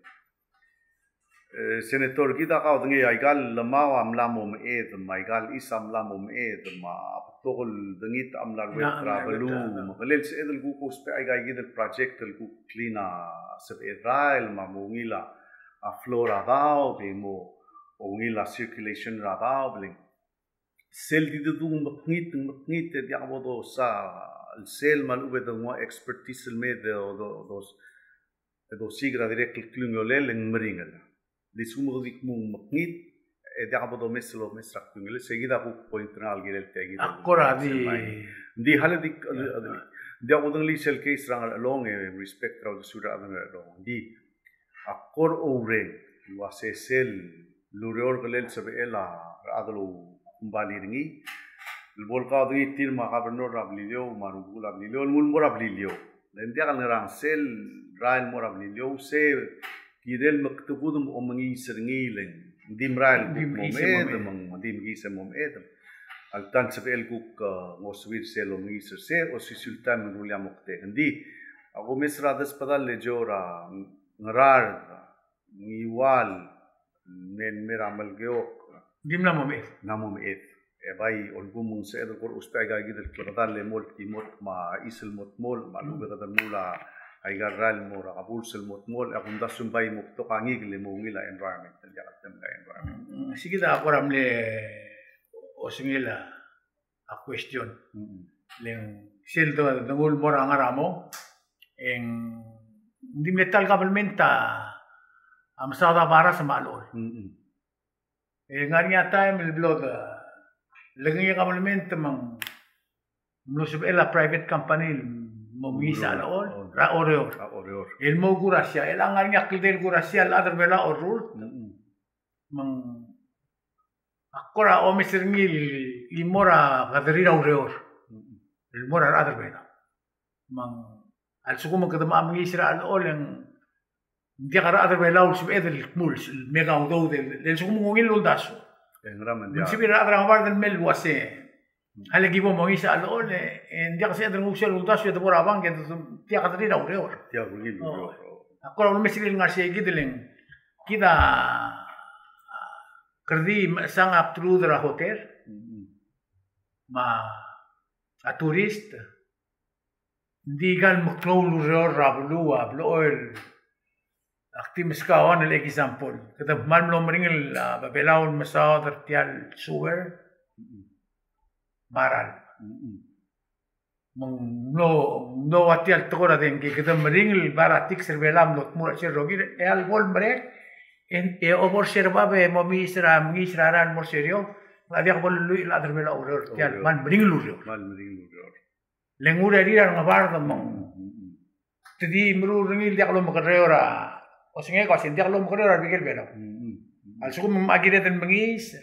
E, Senator, kid a kaudengei aika el lemau a mla mo meched, me aika el chis a mla mo meched, me a betok el dengit a mla ruebet er a beluu, me kele el sebeched el kuk ousbech aika kid el project el kuk clean a sebechel rael, me a mo ungil a flow er a daob, e mo ungil a circulation er a daob, le ng sel di de dung mekngit, mekngit, e diak bo dosa el sel me a lechub e de nguu a expertise el me de, do, dos. e dosiik er a dirrek el klungiolel e ng meringel. Di lsekum kede di kmo ng mekngit, e diak bo domes el omes er a klungiolel, se kid a kuk point er ngak el kirel tia kid. Ak kora di. Ng di hale di, ng diak kudengelii sel case er a Ngerchelong, e respect er a uldesuir a rechad er a Ngerchelong. Ng di, ak kora oureng el uase sel ureor el sebechel a rechad el oumbalii er ngii el bo le kaodengei tir me a governor er a Beliliou me a rubekul a Beliliou el nguu el mo er a Beliliou. Le ng diak el ngerang, sel rael el mo er a Beliliou, se kirel mekdekudem omengiis er ngii, le ng di merael el kuk mo mekedem, me ng di mekiis e mo mekedem. Alta ng sebechel kuk, e, ngosuir sel omengiis er se, osisiu el taem e ng rullii a moktek. Ng di, ak omes er a desbedall el ejou er a Ngaraard, Ngiwal, me, me er a Melekeok. Ng di mla mo meched. Mla mo meched. E bai olkuk me ng sebeched el kora ousbech aika kid el klekedall el mo el kimo me a chais el mo dmolech, me a lechub e kede meruul aika el rael el mo er a keburs el mo dmolech, e a kumdasu e ng bai mo betok a ngikel el mo ungil a environment, el diak el temel a environment. Mm, se kid a kora mle osengel a a question. Mm-mm. Le ng sel de, de nguu el mo er a ngar er a mong, e ng di mle ta el government a, a mesaod a baras me a lechol. Mm-mm. E ng ngar er ngii a taem el blo de, le ngii a government me ng mlo sebechel a private company el mo mengiis a lechol er a Oreor. A Oreor. El mo kurasia, el a ngar er ngii a kldei el kurasia el chad er Belau a orrurt. Mm-mm. Me ng a kora omes er ngii el mo er a kederir a ureor. El mo er a rechad er Belau. Me ng a lsekum e kede mo mengiis er a lechol e ng diak a rechad er Belau el sebeched el kmo el mei a udoud el, le lsekum ng ungil el uldasu. E ng sebechir a rechad er a Ngebard el mei el uase a le ki bo mongiis a lechol, e ng diak sebeched el nguu sel uldasu e de bo er a bank e de tia kederir a ureor. Tia kederir a ureor. A kora ulemes er ngii el ngar sei kid el ng kid a kerdii mechesang a bdelud er a hotel me a turist. Ng di aika el meklou el ureor er a beluu a blechoel. Ak di meskau a one el example. Kede kmal mlo meringel a Belau el mesaod er tia el sewer me a ralm. Me ng mlo, mlo ua tia el tekoi er a dengki, kede meringel el bai er a tiks er Belau a mlo dmu er a chelsel rokir, e a lebo el merek, e, e obo er se er bab e mo mengiis er a, mengiis er a rael el mo er se er eou, a diak bo lluich el chad er Belau a ureor, tia el kmal meringel el ureor. Kmal meringel el ureor. Le ng urerir a Ngebard me ng. Te di meruul er ngii el diak lomekerreu er a, osengek a uase ng diak lomekerreu er a rebekel Belau. A lsekum me ng kired el mengiis,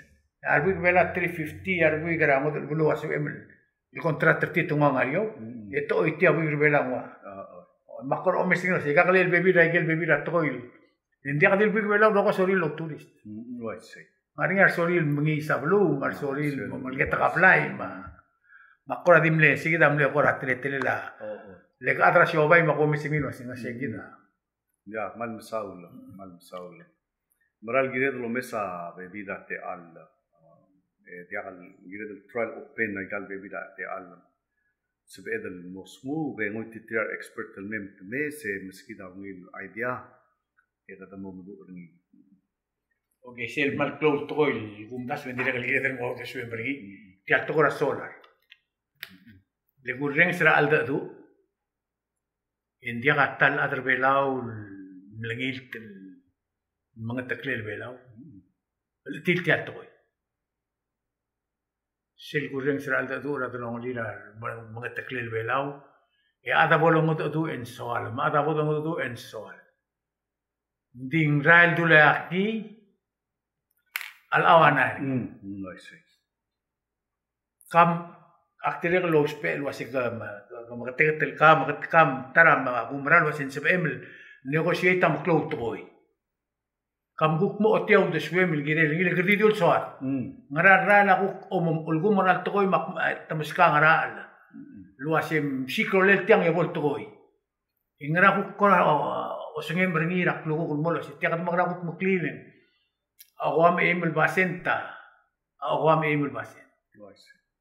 a rebuik er Belau three fifty, a rebuik er a ngodech el beluu a sebechem el contract er tir te nguu a ngar er eou, e te choitii a buik er Belau a nguu. Me a kora omes er ngii el uase, ika kelel bebil er a ikel bebil er a tekoi. E ng diak di le buik er Belau el rokui a sorir el outourist. Ngar er ngii a resorir el mengiis a beluu, me a resorir el meleketek a blai, me a, me a kora di mle, se kid a mle kora teletelel a. Le ke chad er a siobai me a kumes er ngii el uase ng sei kid a. Ia, kmal mesaul, kmal mesaul. Mera el kired el omes a bebil er a techall. E diak el kired el try el open aika el bebil er a techall. Sebeched el mo smuu, e ngoititerir a re expert el mei me te mesa, e meskid a ungil idea, e kede mo meduch er ngii. Okay, sel kmal klou el tekoi el kumdasu e ng dirrek el kired el nguu a uldesuem er ngii. Tia el tekoi er a solar. Le kurrenges er a cheldecheduch, e ng diak a ta el chad er Belau el mlengilt el mengeteklel Belau el chetil tia el tekoi. Sel kurrenges er a cheldecheduch er a delongelir a remengeteklel Belau, e a chad a bo longedecheduch e ng soal, me a chad a bo longedecheduch e ng soal. Ng di ng rael dulii a kii a lecha ua ngar er ngii. Mm, mm, I see. Kam, ak dirrek el ousbech el uase ke me, ke meketeket el ka, meket-, kam, ta er a me, a kumerang el uase ng sebechem el negotiate a meklou el tekoi. Kam kuk mo ochotii a uldesuem el kirel ngii el kerdii di el soad. Mm. Ngera el rael a kuk omom, olkuk mo er a tekoi me ak, e, te meskau a ngerachel. Mm. El uase msik rolel tiang e bo el tekoi. E ngera kuk kora, o, osengem er ngii er a klukuk el mo el uase tia kede mekera kuk meklii el. A ko ua me eim el basent a. A ko ua me eim el basent.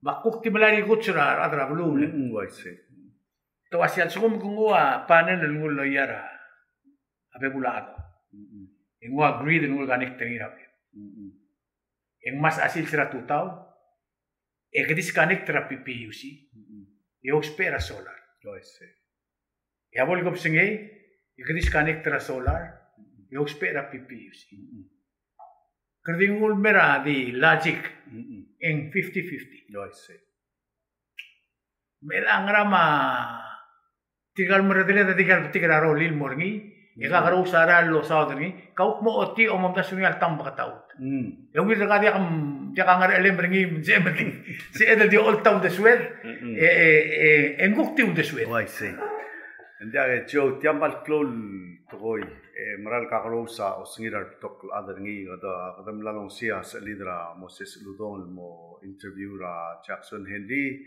Me ak kuk di melai a rikuts er a rechad er a beluu. Mm, mm, I see. Te uase a lsekum ke nguu a panel el nguu el loia er a bebul a chad. Mm, mm. E nguu a grid el nguu el connect er ngii er a beluu. Mm, mm. E ng mesa sils er a tutau. E ke disconnect er a P P U C. Mm, mm. E ousbech er a solar. I see. E a bo el kebesengei, e ke disconnect er a solar, e ousbech er a P P U C. Kede di nguu el mei er a di logic, e ng fifty fifty. Me a ngera me tirka el merreder e tirka el betik er a rolel el mo er ngii, e kakerous a ralm el losaod er ngii, kau kmo ochotii a omdasu er ngii a letang beketaut. E ungil er kau diak, diak a ngerechelem er ngii, me ng sebeched el di, sebeched el di olta uldesued, e, e, e, e ng kuk di uldesued. Oh, I see. Ng diak e Joe, tia mle klou el tekoi, e mera el kakerous a osengir a rebetok el chad er ngii, kede, kede mla longesii a sechelid er a Moses Uludong el mo interview er a Jackson Henry,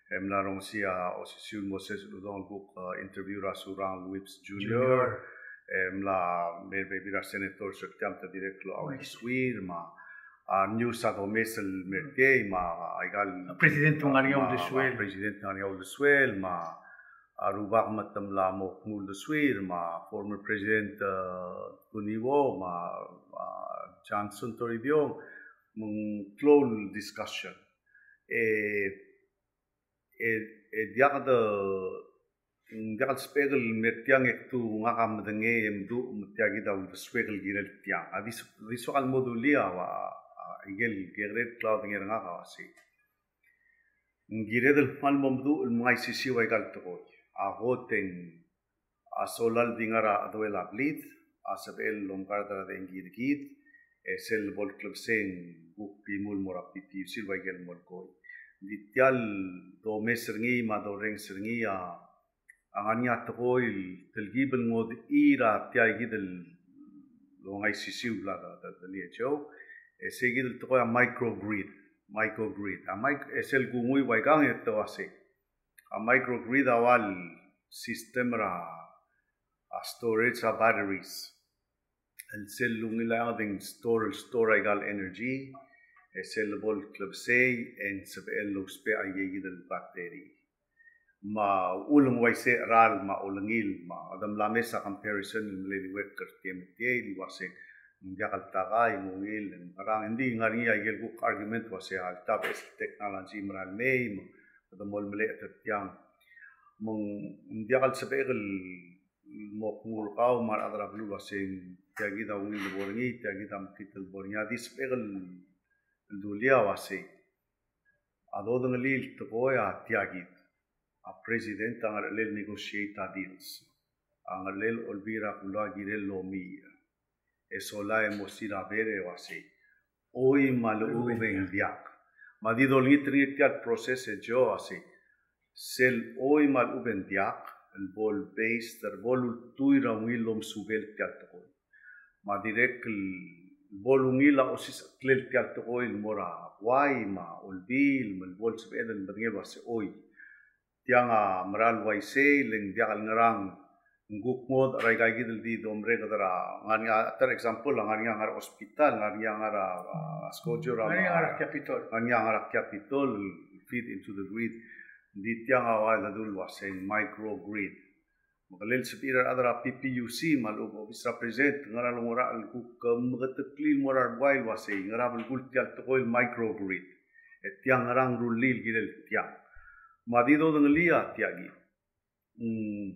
e mla longesii a osisiu el Moses Uludong el kuk, e, interview er a Surangel Whipps Junior. Junior. E mla mei er a bebil er a senators er tiang me te dirrek el oudesuir, me a, a, news a domes el mei er tiang, me a, aika el president a ngar er ngii a uldesuel. President a ngar er ngii a uldesuel, me a, a rubak me te mla mo kmu uldesuir, me a former president, e, Kuniwo, me a, a, Johnson Toribiong, me ng klou el discussion. E e, e diak de, diak el sebechek el mei er tiang e kdu ngak a medengei e mdu, me tia kid a uldesuek el kirel tiang. A di, di soak el mo dulii a, a, a, ikel kekerei el klaodengei er ngak a uasei, ng kired el kmal mo meduch el mengai sisiu aika el tekoi. A kot e ng a solar el di ngar er a cheduel a blid, a sebechel el omkard er a dengki er kid, e sel bo el klebesei e ng kuk di mul mo er a P P U C el ua ikel molekoi. Ng di tia el domes er ngii me a dorrenges er ngii a, a ngar er ngii a tekoi el telkib el ngodechii er a tia kid el ongai sisiu el bla de, de, de W H O, e sei kid el tekoi a microgrid, microgrid. A mic-, e sel kungui ua ikang e te uasei. A microgrid a ua el system er a, a storage er a batteries. El sel ungil a eanged e ng store, store aika el energy, e sel bo el klebesei, e ng sebechel el ousbech aike kid el battery. Me a uchul e ng uaisei a cheral me a olengil, me a kede mla mes a comparison el mle liuekl er tia me tia, el uasei ng diak el takai, ng ungil, ng ngerang, ng di ngar er ngii a ikel kuk argument el uasei a lta beches el technology a mera el mei, me kede mo lemelech er tiang. Me ng diak el sebechek el mo kmu er kau me a rechad er a beluu el uasei tia kid a ungil el bo er ngii, tia kid a mekngit el bo er ngii, a di sebechek el dulii a uasei. A dodengelii el tekoi a tia kid. A president a ngerchelel negotiate a deals. A ngerchelel Olbiil er a Kelulau a kirel el omiich. E sola e mo sir a bere e uasei, choi me a lechub e ng diak. Me a di dolengit er ngii er tia el process e Joe a uasei, sel choi me a lechub e ng diak, el bo el based, el bo el ultuil er a ungil el omesubel tia el tekoi. Me a dirrek el bo el ungil a osisecheklel tia el tekoi el mo er a buai me a Olbiil, me el bo el sebeched el medengei el uasei choi. Tiang a mera el uaisei, le ng diak el ngerang, ng kuk ngodech er aika kid el di domerek er a, ngar er ngii a, ta er a example, ngar er ngii a ngar er a hospital, ngar er ngii a ngar er a, a, skojo er a, ngar er ngii a ngar er a Capitol, ngar er ngii a ngar er a Capitol, feed into the grid. Ng di tiang a ua el dul uasei microgrid. Me ke lel sebechir a rechad er a P P U C, me a lechub a obis er a president, ngera el ngar er a el kuk, e, meketeklii el mo er a rebuai el uasei, ngera belkul tia el tekoi el microgrid. E tiang ngerang rullii el kirel tiang. Me a di dodengelii a tia kid. Mm,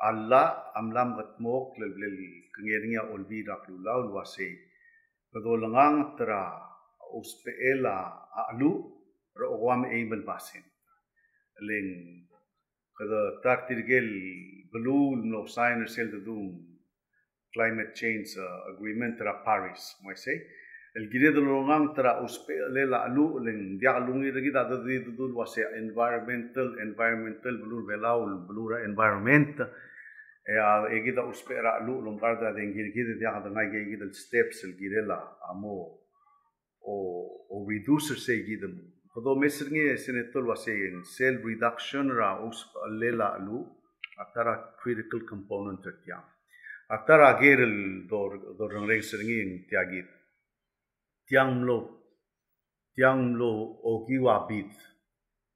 a llach a mla mekedmokl el, el kengei er ngii a Olbiil er a Kelulau el uasei, kede olengang er a ousbechel a cheluch er a okeuang me a eim el basent. Le ng kede ta er tirke el beluu el mlo sign er sel dedung climate change, uh, agreement er a Paris, me uaisei. El kired el olengang er a ousbechelel a cheluch, le ng diak lungil er kid a di dul uasei environmental, environmental, beluu er a Belau, beluu er a environment. E a, e kid a ousbech er a cheluch, el omkard a dengki er kid, e diak dengai aike kid el steps el kirel a mo o, o reduce er sei kid el. Kede omes er ngii e Senator el uasei ng sel reduction er a ousbechelel a cheluch a ta er a critical component er tiang. A ta er a ker el dor-, dorrengerenges er ngii e ng tia kid. Tiang mlo, tiang mlo okiu a bid.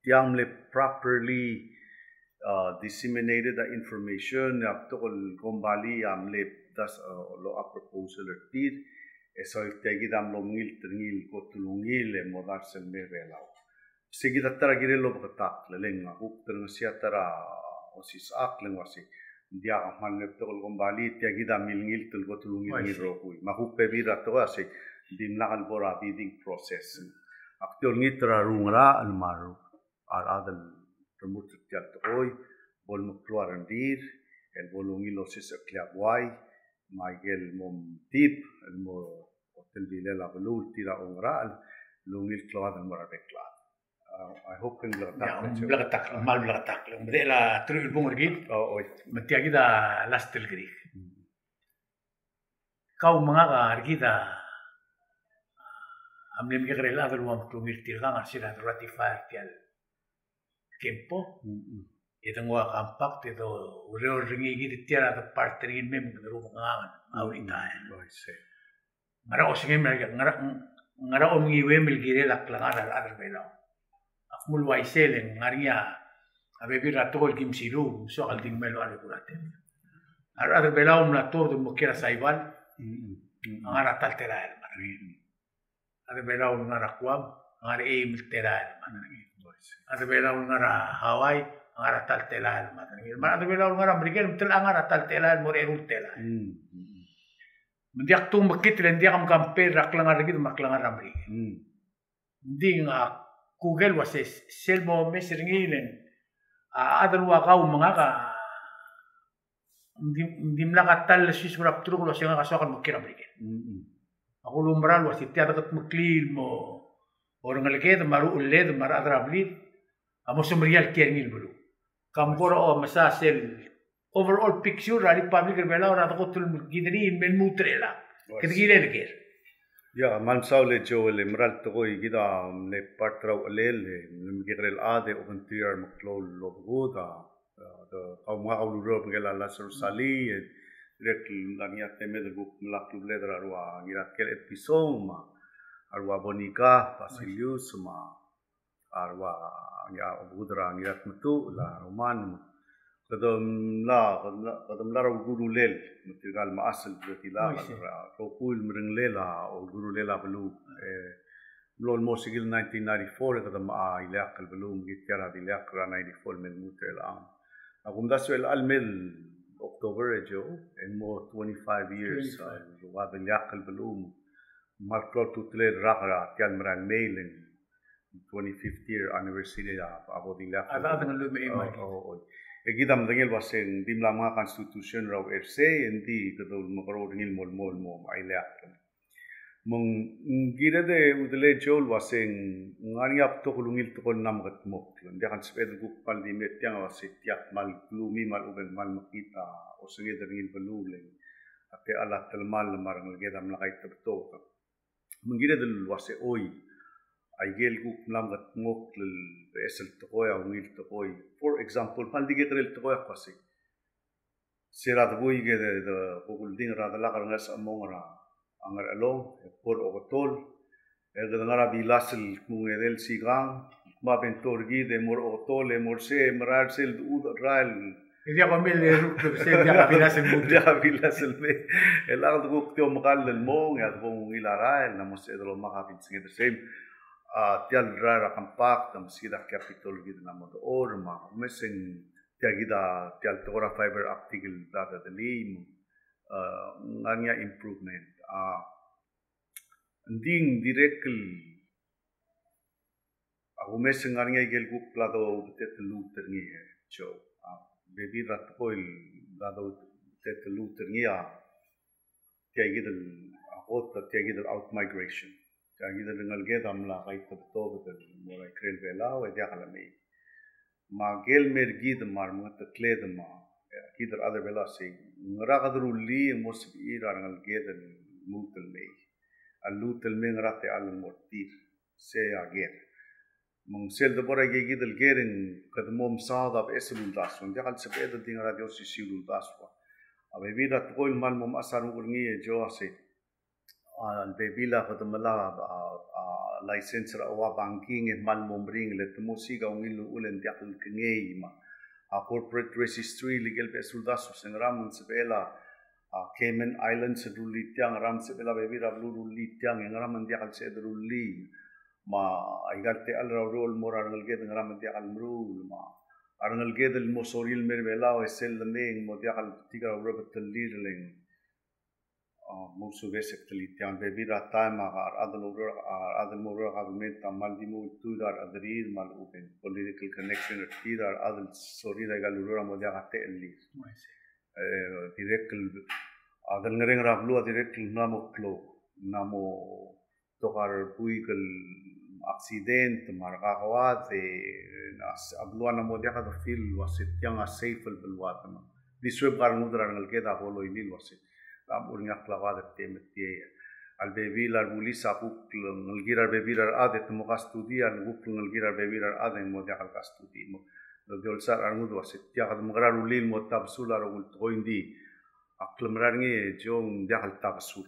Tiang mle properly, uh, disseminated a information, e a betok el kombalii a mle das, uh, locha proposal er tir, e soal tia kid a mlo mengilt er ngii el kot el ungil e mo dars el mei er a Belau. Sei kid a ta er a kirel obeketakl, le ng a kuk dorengesii a ta er a osisechakl, le ng uasei, Ng diak a kmal mle betok el kombalii, tia kid a milengilt el kot el ungil ngii el rokui. Me a kuk bebil er a tekoi a sei, ng dimlak el bo er a bidding process. Ak di olengit er a Rungerael me a re a rechad el remurt er tia el tekoi, bo lemeklou a rengrir, el bo lungil osisechekl a buai, me aike el mo mtib, el mo otelbilel a beluu el tir a oungerachel, el ungil klou a chad el mo er a rebek el chad. Uh, I hope ke ng bleketakl. Ia, ng bleketakl, kmal bleketakl. Ng medechel a teruich el bung er kid. O, oi. Me tia kid a last el kerik. Mm. Kau me ngak a rekid a mle mekekerei el chad el ua meklungir tirkang a sel a ratify er tia el kempo. Mm-mm. E de nguu a compact e de ureor er ngii kid, tia er a de part er ngii el mei me kede rubekngang a retire. Oh, I see. Ngera osengem, ngera, ngera omenguiuem el kirel a klengar er a rechad er Belau? Ak mle uaisei e ng ngar er ngii a bebil er a tekoi el kim siluub, soak el di mei el ua el kuratel. A rechad er Belau el mla tuobed el mo kiei er a Saipan, mm-mm, a ngar er a ta el telael el mad er ngii. A rechad er Belau el ngar er a Guam, a ngar er a eim el telael el mad er ngii. A rechad er Belau el ngar er a Hawaii, a ngar er a ta el telael el mad er ngii. Me a rechad er Belau el ngar er a Merikel, me te locha ngar er a ta el telael el mo er a eru el telael. Mm, mm, mm. Me ng diak tumekit le ng diak mcompare er a klengar er kid me a klengar er a Merikel. Mm. Ng di a kuk el uasei sel mo mes er ngii el, a, a chad el ua kau me ngak a, ng di, ng dimlak a ta el siseb er a bdeluk el uasei ngak a soak el mo kiei er a Merikel. Mm-mm. Ak uluumerang el uasei tia de kudmeklii el mo orrengeleked me a ruchelled me a rechad er a blid a mo semeriar el kiei er ngii el beluu. Kam kora omesa sel overall picture er a Republic er a Belau er a dekot el kid er ngii el me lmuut er chelechang. Kede kirel ker. Ia, kmal mesaul e Joel, e mera el tekoi kid a mle part er a uchelel, e mle mekekerei el chad e obengterir a remeklou el obekud, a, a, de, kau me ngak a ulureor er a Lazarus Salii, e dirrek el ngar er ngii a temed el kuk melai a klubeled er a rua Ngiraitkel Etpison, me a rua Bonica Basilius, me a a rua, a, obekud er a Ngiratmetuchl, a Roman, me kede mla, kede mla, kede mla er a ukeruulel, me tirka el mechas el bla di lak, a rokui el meringel a ukeruulel a beluu. E, mlo el mo er sel nineteen ninety-four, e kede mla ileakl el beluu, me kid tia er a di ileakl er a ninety-four, me lmuut er chelechang. A kumdasu el chelecha el mei el October e Joe, e ng mo twenty-five years, a, ua di ileakl el beluu, me kmal klou a ultutelel el rak er tia el merael mei el twenty-fifth year anniversary a, a bo di ileakl. A, a, a, o, o, o. E kid a medengei el uasei ng di mla menga a constitution er a U S A, e ng di kede ulemekeroul er ngii el mo, mo, mo, mo ileakl. Me ng kired e udelei Joe el uasei ng ngar er ngii a betok el ungil tekoi el mla mekedmokl. Ng diak el sebeched el kuk kmal di mei er tiang el uasei tia kmal gloomy me a lechub e ng kmal mekngit a osenged er ngii el beluu el a techall a telemall me a rengeleked a mla kaitebetobed. Me ng kired el uasei oi, aike el kuk mla mekedmokl el beches el tekoi a ungil tekoi. For example, kmal di kekerei el tekoi a kuasei, se er a debui kede, de, kuk uldingel er a delak er a Ngesechemong er a Ngerchelong, e bo er a Oketol, e kede ngar er a bilas el kmung edei el sikang, me a bento er kid e mo er a Oketol, e mo er sei, e merael er sel dechudech el rael. E diak omel e ruk, e diak a bilas el mei. Diak a bilas el mei. E lak de kuk di omekall el mong, e a debo ungil a rael, ng mo sebeched el omak a bilsenged er sei. A, tia el rael er a compact, a meskid a Capitol er kid a mo dechor, me a, me se ng tia kid a, tia el tekoi er a fiber optic el bla dedelii, me, a, ng ngar er ngii a improvement. A, ng di ng dirrek el, a, kumes e ng ngar er ngii a ikel kuk bla doubetet el lmuut er ngii e Joe. A, bebil er a tekoi el bla doubetet el lmuut er ngii a tia kid el, a kot, tia kid el outmigration. Tia kid el rengeleked a mla kaitebetobed el mo er a ikrel Belau e diak lemei. Me a kel mei er kid me a remengetekled me a, e, kid el chad er Belau a sei, ngera kede rullii e mo sebechir a rengeleked el lmuut el mei. A lluut el mei ngera techall el mo er tir. Sei a ker. Me ng sel debo er a ike kid el ker e ng kede mo mesaod a beches el uldasu. Ng diak el sebeched el di ngar er a di osisiu el uldasu. A bebil er a tekoi el kmal mo mechas a renguk er ngii e Joe a sei, a, a bebil a kede melai a, a, a license er a ua banking e kmal mo meringel e te mo siik a ungil el uchul e ng diak el kengei me a corporate registry el ikel beches el uldasu, se ngera me ng sebechel a, a, Cayman Islands el rullii tiang, ngera me ng sebechel a bebil er a beluu el rullii tiang, e ngera me ng diak el sebeched el rullii. Me aika el techall er a ureor el mo er a rengeleked ngera me ng diak el meruul, me a a rengeleked el mo sorir el mei er a Belau e sel lemei e ng mo diak el betik er a urebetelir el ng, a, mo ousubes e ktelii. Tiang a bebil er a taem a rechad el oureor, a rechad el mo oureor er a government a kmal di mo ultuil er a rechederir me a lechub e ng political connection er tir, a rechad el sorir aika el ureor a mo diak a techellir. E, dirrek el, a, delngereng er a beluu a dirrek el mla mo klou, mla mo betok a rebuik el accident me a rekakoad, e, a, a beluu a mo diak a feel el uase tiang a safe el beluad me ng di suebek a rengud er a rengeleked a bo loilil el uase ng mo er ngii a klakoad er tia me tia. A lebebil a rebulis a kuk ngelekir a rebebil er a rechad e te mo custody, a kuk ngelekir a rebebil er a rechad e ng mo diak el custody. Me ng di olsisechakl a rengud el uase tia kede mekerang e rullii el mo tabesul a rokui el tekoi, ng di a klemera er ngii e ng diak el tabesul.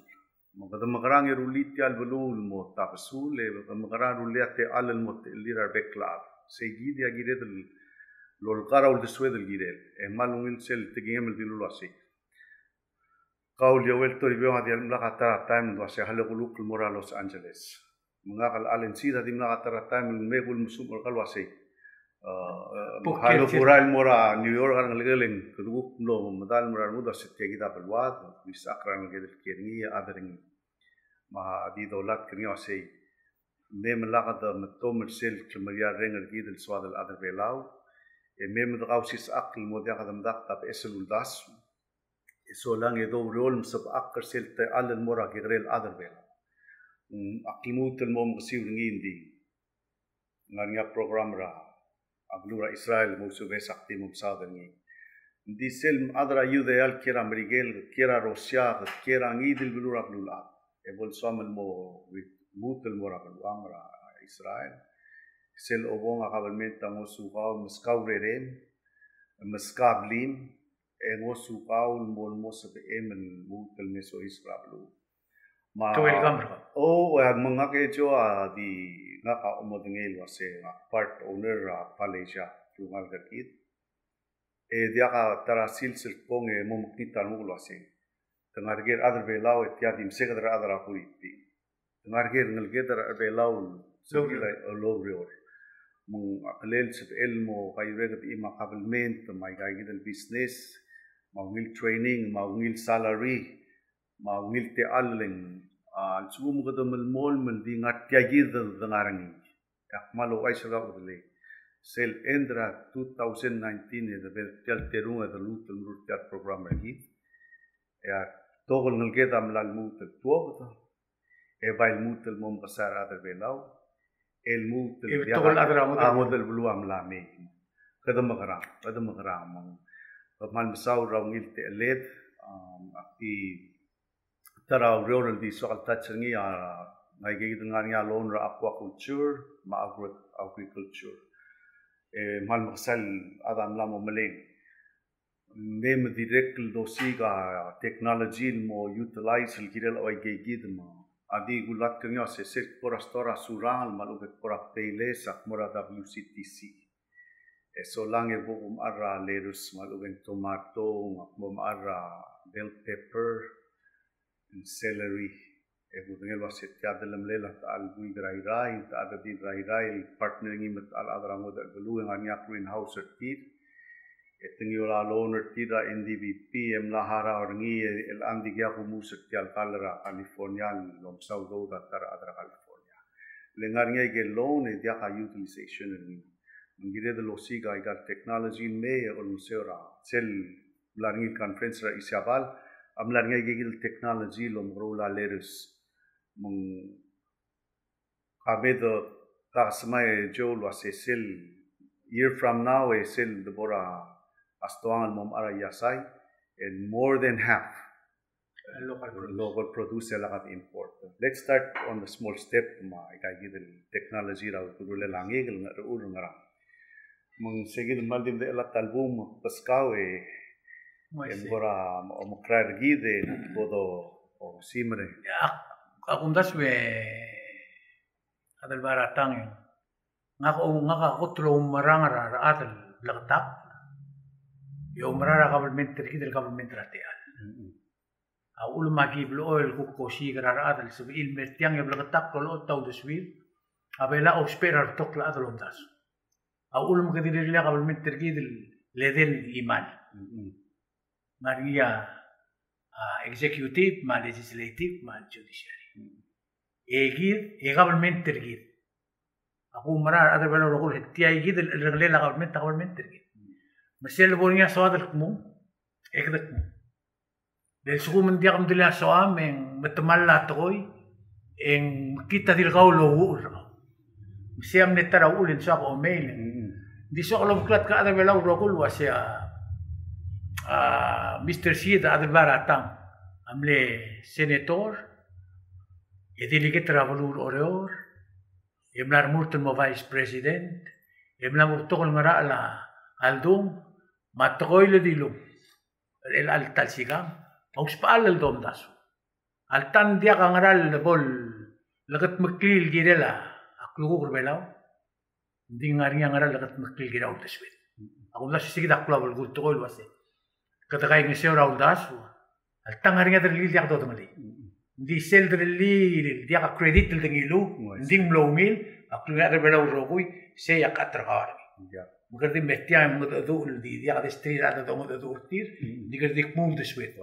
Me kede mekerang e rullii tia el beluu el mo tabesul, e kede mekerang e rullii a techall el mo techellir a rebek el chad. Sei kid a kired el lolekar a uldesued el kirel. E kmal ungil sel tekingem el dilu el uasei. Kau el Joel Toribiong a diak el mlak a ta er a taem el uasei a lak kuluk el mo er a Los Angeles. Me ngak el Allen Seid a dimlak a ta er a taem el me kuk mesumech er kau el uasei. A, a, bo kuk el kurael el mo er a New York a rengelekel e ng kede kuk mlo medal el mo er a rengud el uase tia kid a beluad, di sechakl er a rengeleked el kiei er ngii, a chad er ngii. Me a di dolatk er ngii a uasei, me me lak de metom er sel klemeriarreng er kid el soad el chad er a Belau, e me me de kausisechakl el mo diak de medakt a beches el uldasu, e solang e doureor el mesebechakl er sel techall el mo er a kekerei el chad er a Belau. Mm, ak lmuut el mo mekesiu er ngii, ng di ngar er ngii a program er a beluu er a Israel, mo ousubes e ak di mo mesaod er ngii. Ng di sel chad er a Judea el kiei er a Merikel, kiei er a Rusia, kiei er a ngii di el beluu er a beluulechad, e bo lsoam el mo lmuut el mo er a beluam er a Israel. Sel obong a kabelment a ngosukau, meskau a rerem, meskau a blim, e ngosukau el mo, mo sebechem el lmuut el me soiseb er a beluu. Me a, te welcome er kau. O, e, me ngak e Joe a di, ngak a omodengei el uase ngak a part owner er a Palasia, telungalek er kid. E diak a ta er a sils el kmo e mo mekngit a renguk el uase te ngar er ker a rechad er a Belau e tia di meseked er a rechad er a Kuriping. Te ngar er ker a rengeleked er a rechad er a Belau el sebechir el oureor. Me ng a kelel sebechel el mo kaiuereked er a chim a kabelment me aika kid el business, me a ungil training, me a ungil salary, me a ungil techall el ng, a, lsekum kede melemolem el di ngar tia kid el de ngar er ngii. E ak kmal ouchais er kau el uasei, sel end er a two thousand nineteen e de bo er tia el terung e de lmuut el meruul er tia el program er kid. E a betok el ngeleked a mla lmuut el tuobed, e bai lmuut el mo mekesai er a rechad er a Belau, e lmuut el, e diak betok el chad er a ngodech, a ngodech el beluu a mla mei. Kede mekerang, kede mekerang, me ng, kmal mesaul er a ungil techelled, a, ak di ta er a ureor el di soak el touch er ngii a, ng aike kid el ngar er ngii a loan er a aquaculture me a agri-, agriculture. E kmal mekesai el chad a mla mo meleng. Me me dirrek el dosiik a technology el mo utilize el kirel a ua aike kid me a di kulatk er ngii a se, sel kbo er a store er a Surangel me a lechub e kbo er a Payless a kmo er a W C T C. E solang e bo kumechar er a lettuce me a lechub e ng tomato, me a kmo mechar er a bell pepper, celery. E kudengei el uase tia a dellemelel a techall el buik er a Irrai, techall el di er a Irrai el partner er ngii me a techall el chad er a ngodech el beluu e ngar er ngii a greenhouse er tir. E te ngiluu a loan er tir er a N D B P e mla harau er ngii e chelechang di kuk kumus er tia el kall er a California el omesau udoud a ta er a rechad er a California. Le ngar er ngii aike el loan e diak a utilization er ngii. Me ng kired el osiik aika el technology el mei e olengeseu er a sel mla er ngii el conference er a Izabal, a mla er ngii aike el technology el omekeroul a lettuce. Me ng kemam a di kasemai e Joe el uase sel year from now e sel debo er a stoang el mo mechar a iasai, e more than half local produce. Local produce e lak de import. Let's start on the small step me aika kid el technology er a ultutelel a ngikel, ngerechul, ngerang. Me ng se kid el kmal di medechel a ta el bung me kbeskau e, e ng kora mo, mo mekrael er kid e ng bo dosimer. Ak, ak omdasu e Adelbai er a tang e ngak, ngak a kot el oumerang er a rechad el bleketakl e oumerang er a kabelment er kid el kabelment er a techall. A uchul me aki blechoel el kuk osiik er a rechad el sebechir el mer tiang e bleketakl el olecholt a uldesuir, a Belau a ousbech er a rebetok el chad el omdasu. a uchul me kede rirellii a government er kid el edei el chimal. Ng ngar er ngii a, a, executive, me a legislative, me a judiciary. E kid, e government er kid. Ak oumera a rechad er a Belau el rokui el tia kid el, el rirellii a government, a government er kid. Me sel bo er ngii a soad el kmung, e kede kmung. Le lsekum ng diak mdelii a soam, e ng metemall a tekoi, e ng mekngit a di le kau el ouuchel er kau. Me sei a mle ta er a uchul e ng soak a omeil. Ng di soak el obeklatk a rechad er a Belau el rokui el uasei a, a, Mister Sid, a chad er a Belau er a tang, a mle senator, e delegate er a beluu er Oreor, e mla remurt el mo vice president, e mla mo betok el ngerachel a ldung, me a tekoi el dilung er chelecha el ta el sikang, a usbechall el domdasu. Alta ng diak a ngera el bo lekedmeklii el kirel a klukuk er Belau, ng di ngar er ngii a ngera el lekedmeklii el kirel a uldesued. A kumdasu e sei kid a klou a belkul el tekoi el uasei, kede kaingeseu er a uldasu, alta ng ngar er ngii a derellii el diak dodengelii. Ng di sel derellii el diak a credit el de ngiluu, ng di ng mlo ungil, a klungel a rechad er a Belau el rokui, sei a kat er kau a rengii. Me kede di me tia e mengedecheduch el di diak a desterir a rechad el dongedecheduch er tir, ng di kede di kmu uldesued.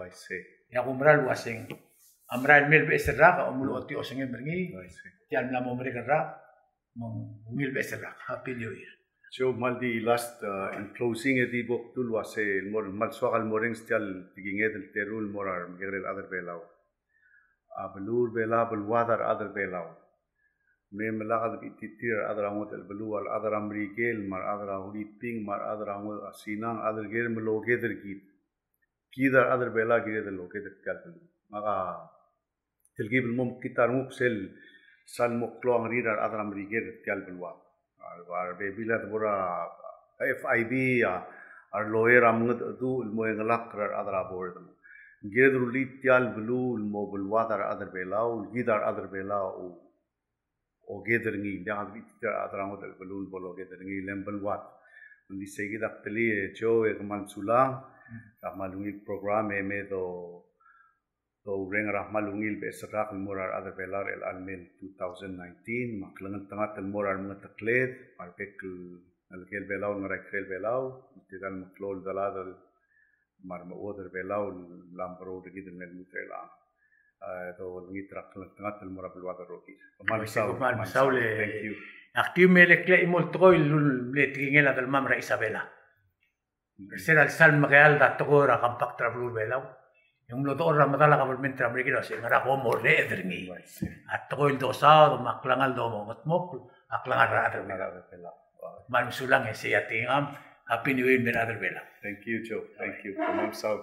E a kumerang el uaseng, a merael mei el beches el rak, a omul ochotii a osengem er ngii, tia el mla mo merek el rak, me ng ungil beches el rak. Happy New Year. So, kmal di last, uh, in closing, e di bo kdu el uasei, el mo, kmal soak el mo orrenges tia el tekinged el teru el mo er a remekekerei el chad er Belau. A beluu er Belau a beluad a rechad er Belau. Me, me lak de bechititir a rechad er a ngodech el beluu, a rechad er a Merikel, me a rechad er a Huriping, me a rechad er a ngodech a Sinang, a rechad er ker me loked er kid. Kid a rechad er Belau a kired el loked er tia el beluu. Ngak a telkib el mo mekngit a renguk sel sal mo klou a ngerir a rechad er a Merikel er tia el beluad. A re, a rebebil a debo er a FIB, a, a re lawyer a mengedecheduch el mo chengelakl er a rechad er a board. Ng kired el rullii tia el beluu el mo beluad a rechad er Belau, el kid a rechad er Belau a oked er ngii, ng diak de bechititir a rechad er a ngodech el beluu el bo loked er ngii, le ng beluad. Ng di sei kid a ktelii e Joe, e kmal mesulang er a kmal ungil program, e me do doureng er a kmal ungil beches el rak el mo er a rechad er Belau er chelecha el mei el two thousand nineteen, me a klengeltengat el mo er a remengetekled, me a rebek el ngelekel Belau, el ngar er a ikrel Belau, me tirka el meklou el delad el, me a remechuodel er Belau el mla mekerreu er kid el mei el lmuut er chelechang. E dolengit er a klengeltengat el mo er a beluad el rokir. Kmal mesaul, kmal mesaul. Thank you. Ak di mle klechimu el tekoi el mle tekingel a delemam er a Isabela. Er se er a lsal mekeald a tekoi er a compact er a beluu er a Belau, e ng mlo dechor er a medal a government er a Merikel el uasei ngera bo mo orreched er ngii. A tekoi el dosaod me a klengar el domo, me kmo a klengar er a rechad er a Belau. Kmal mesulang e sei a tekingam. Happy New Year me a rechad er a Belau. Thank you, Joe. Thank you. Kmal mesaul.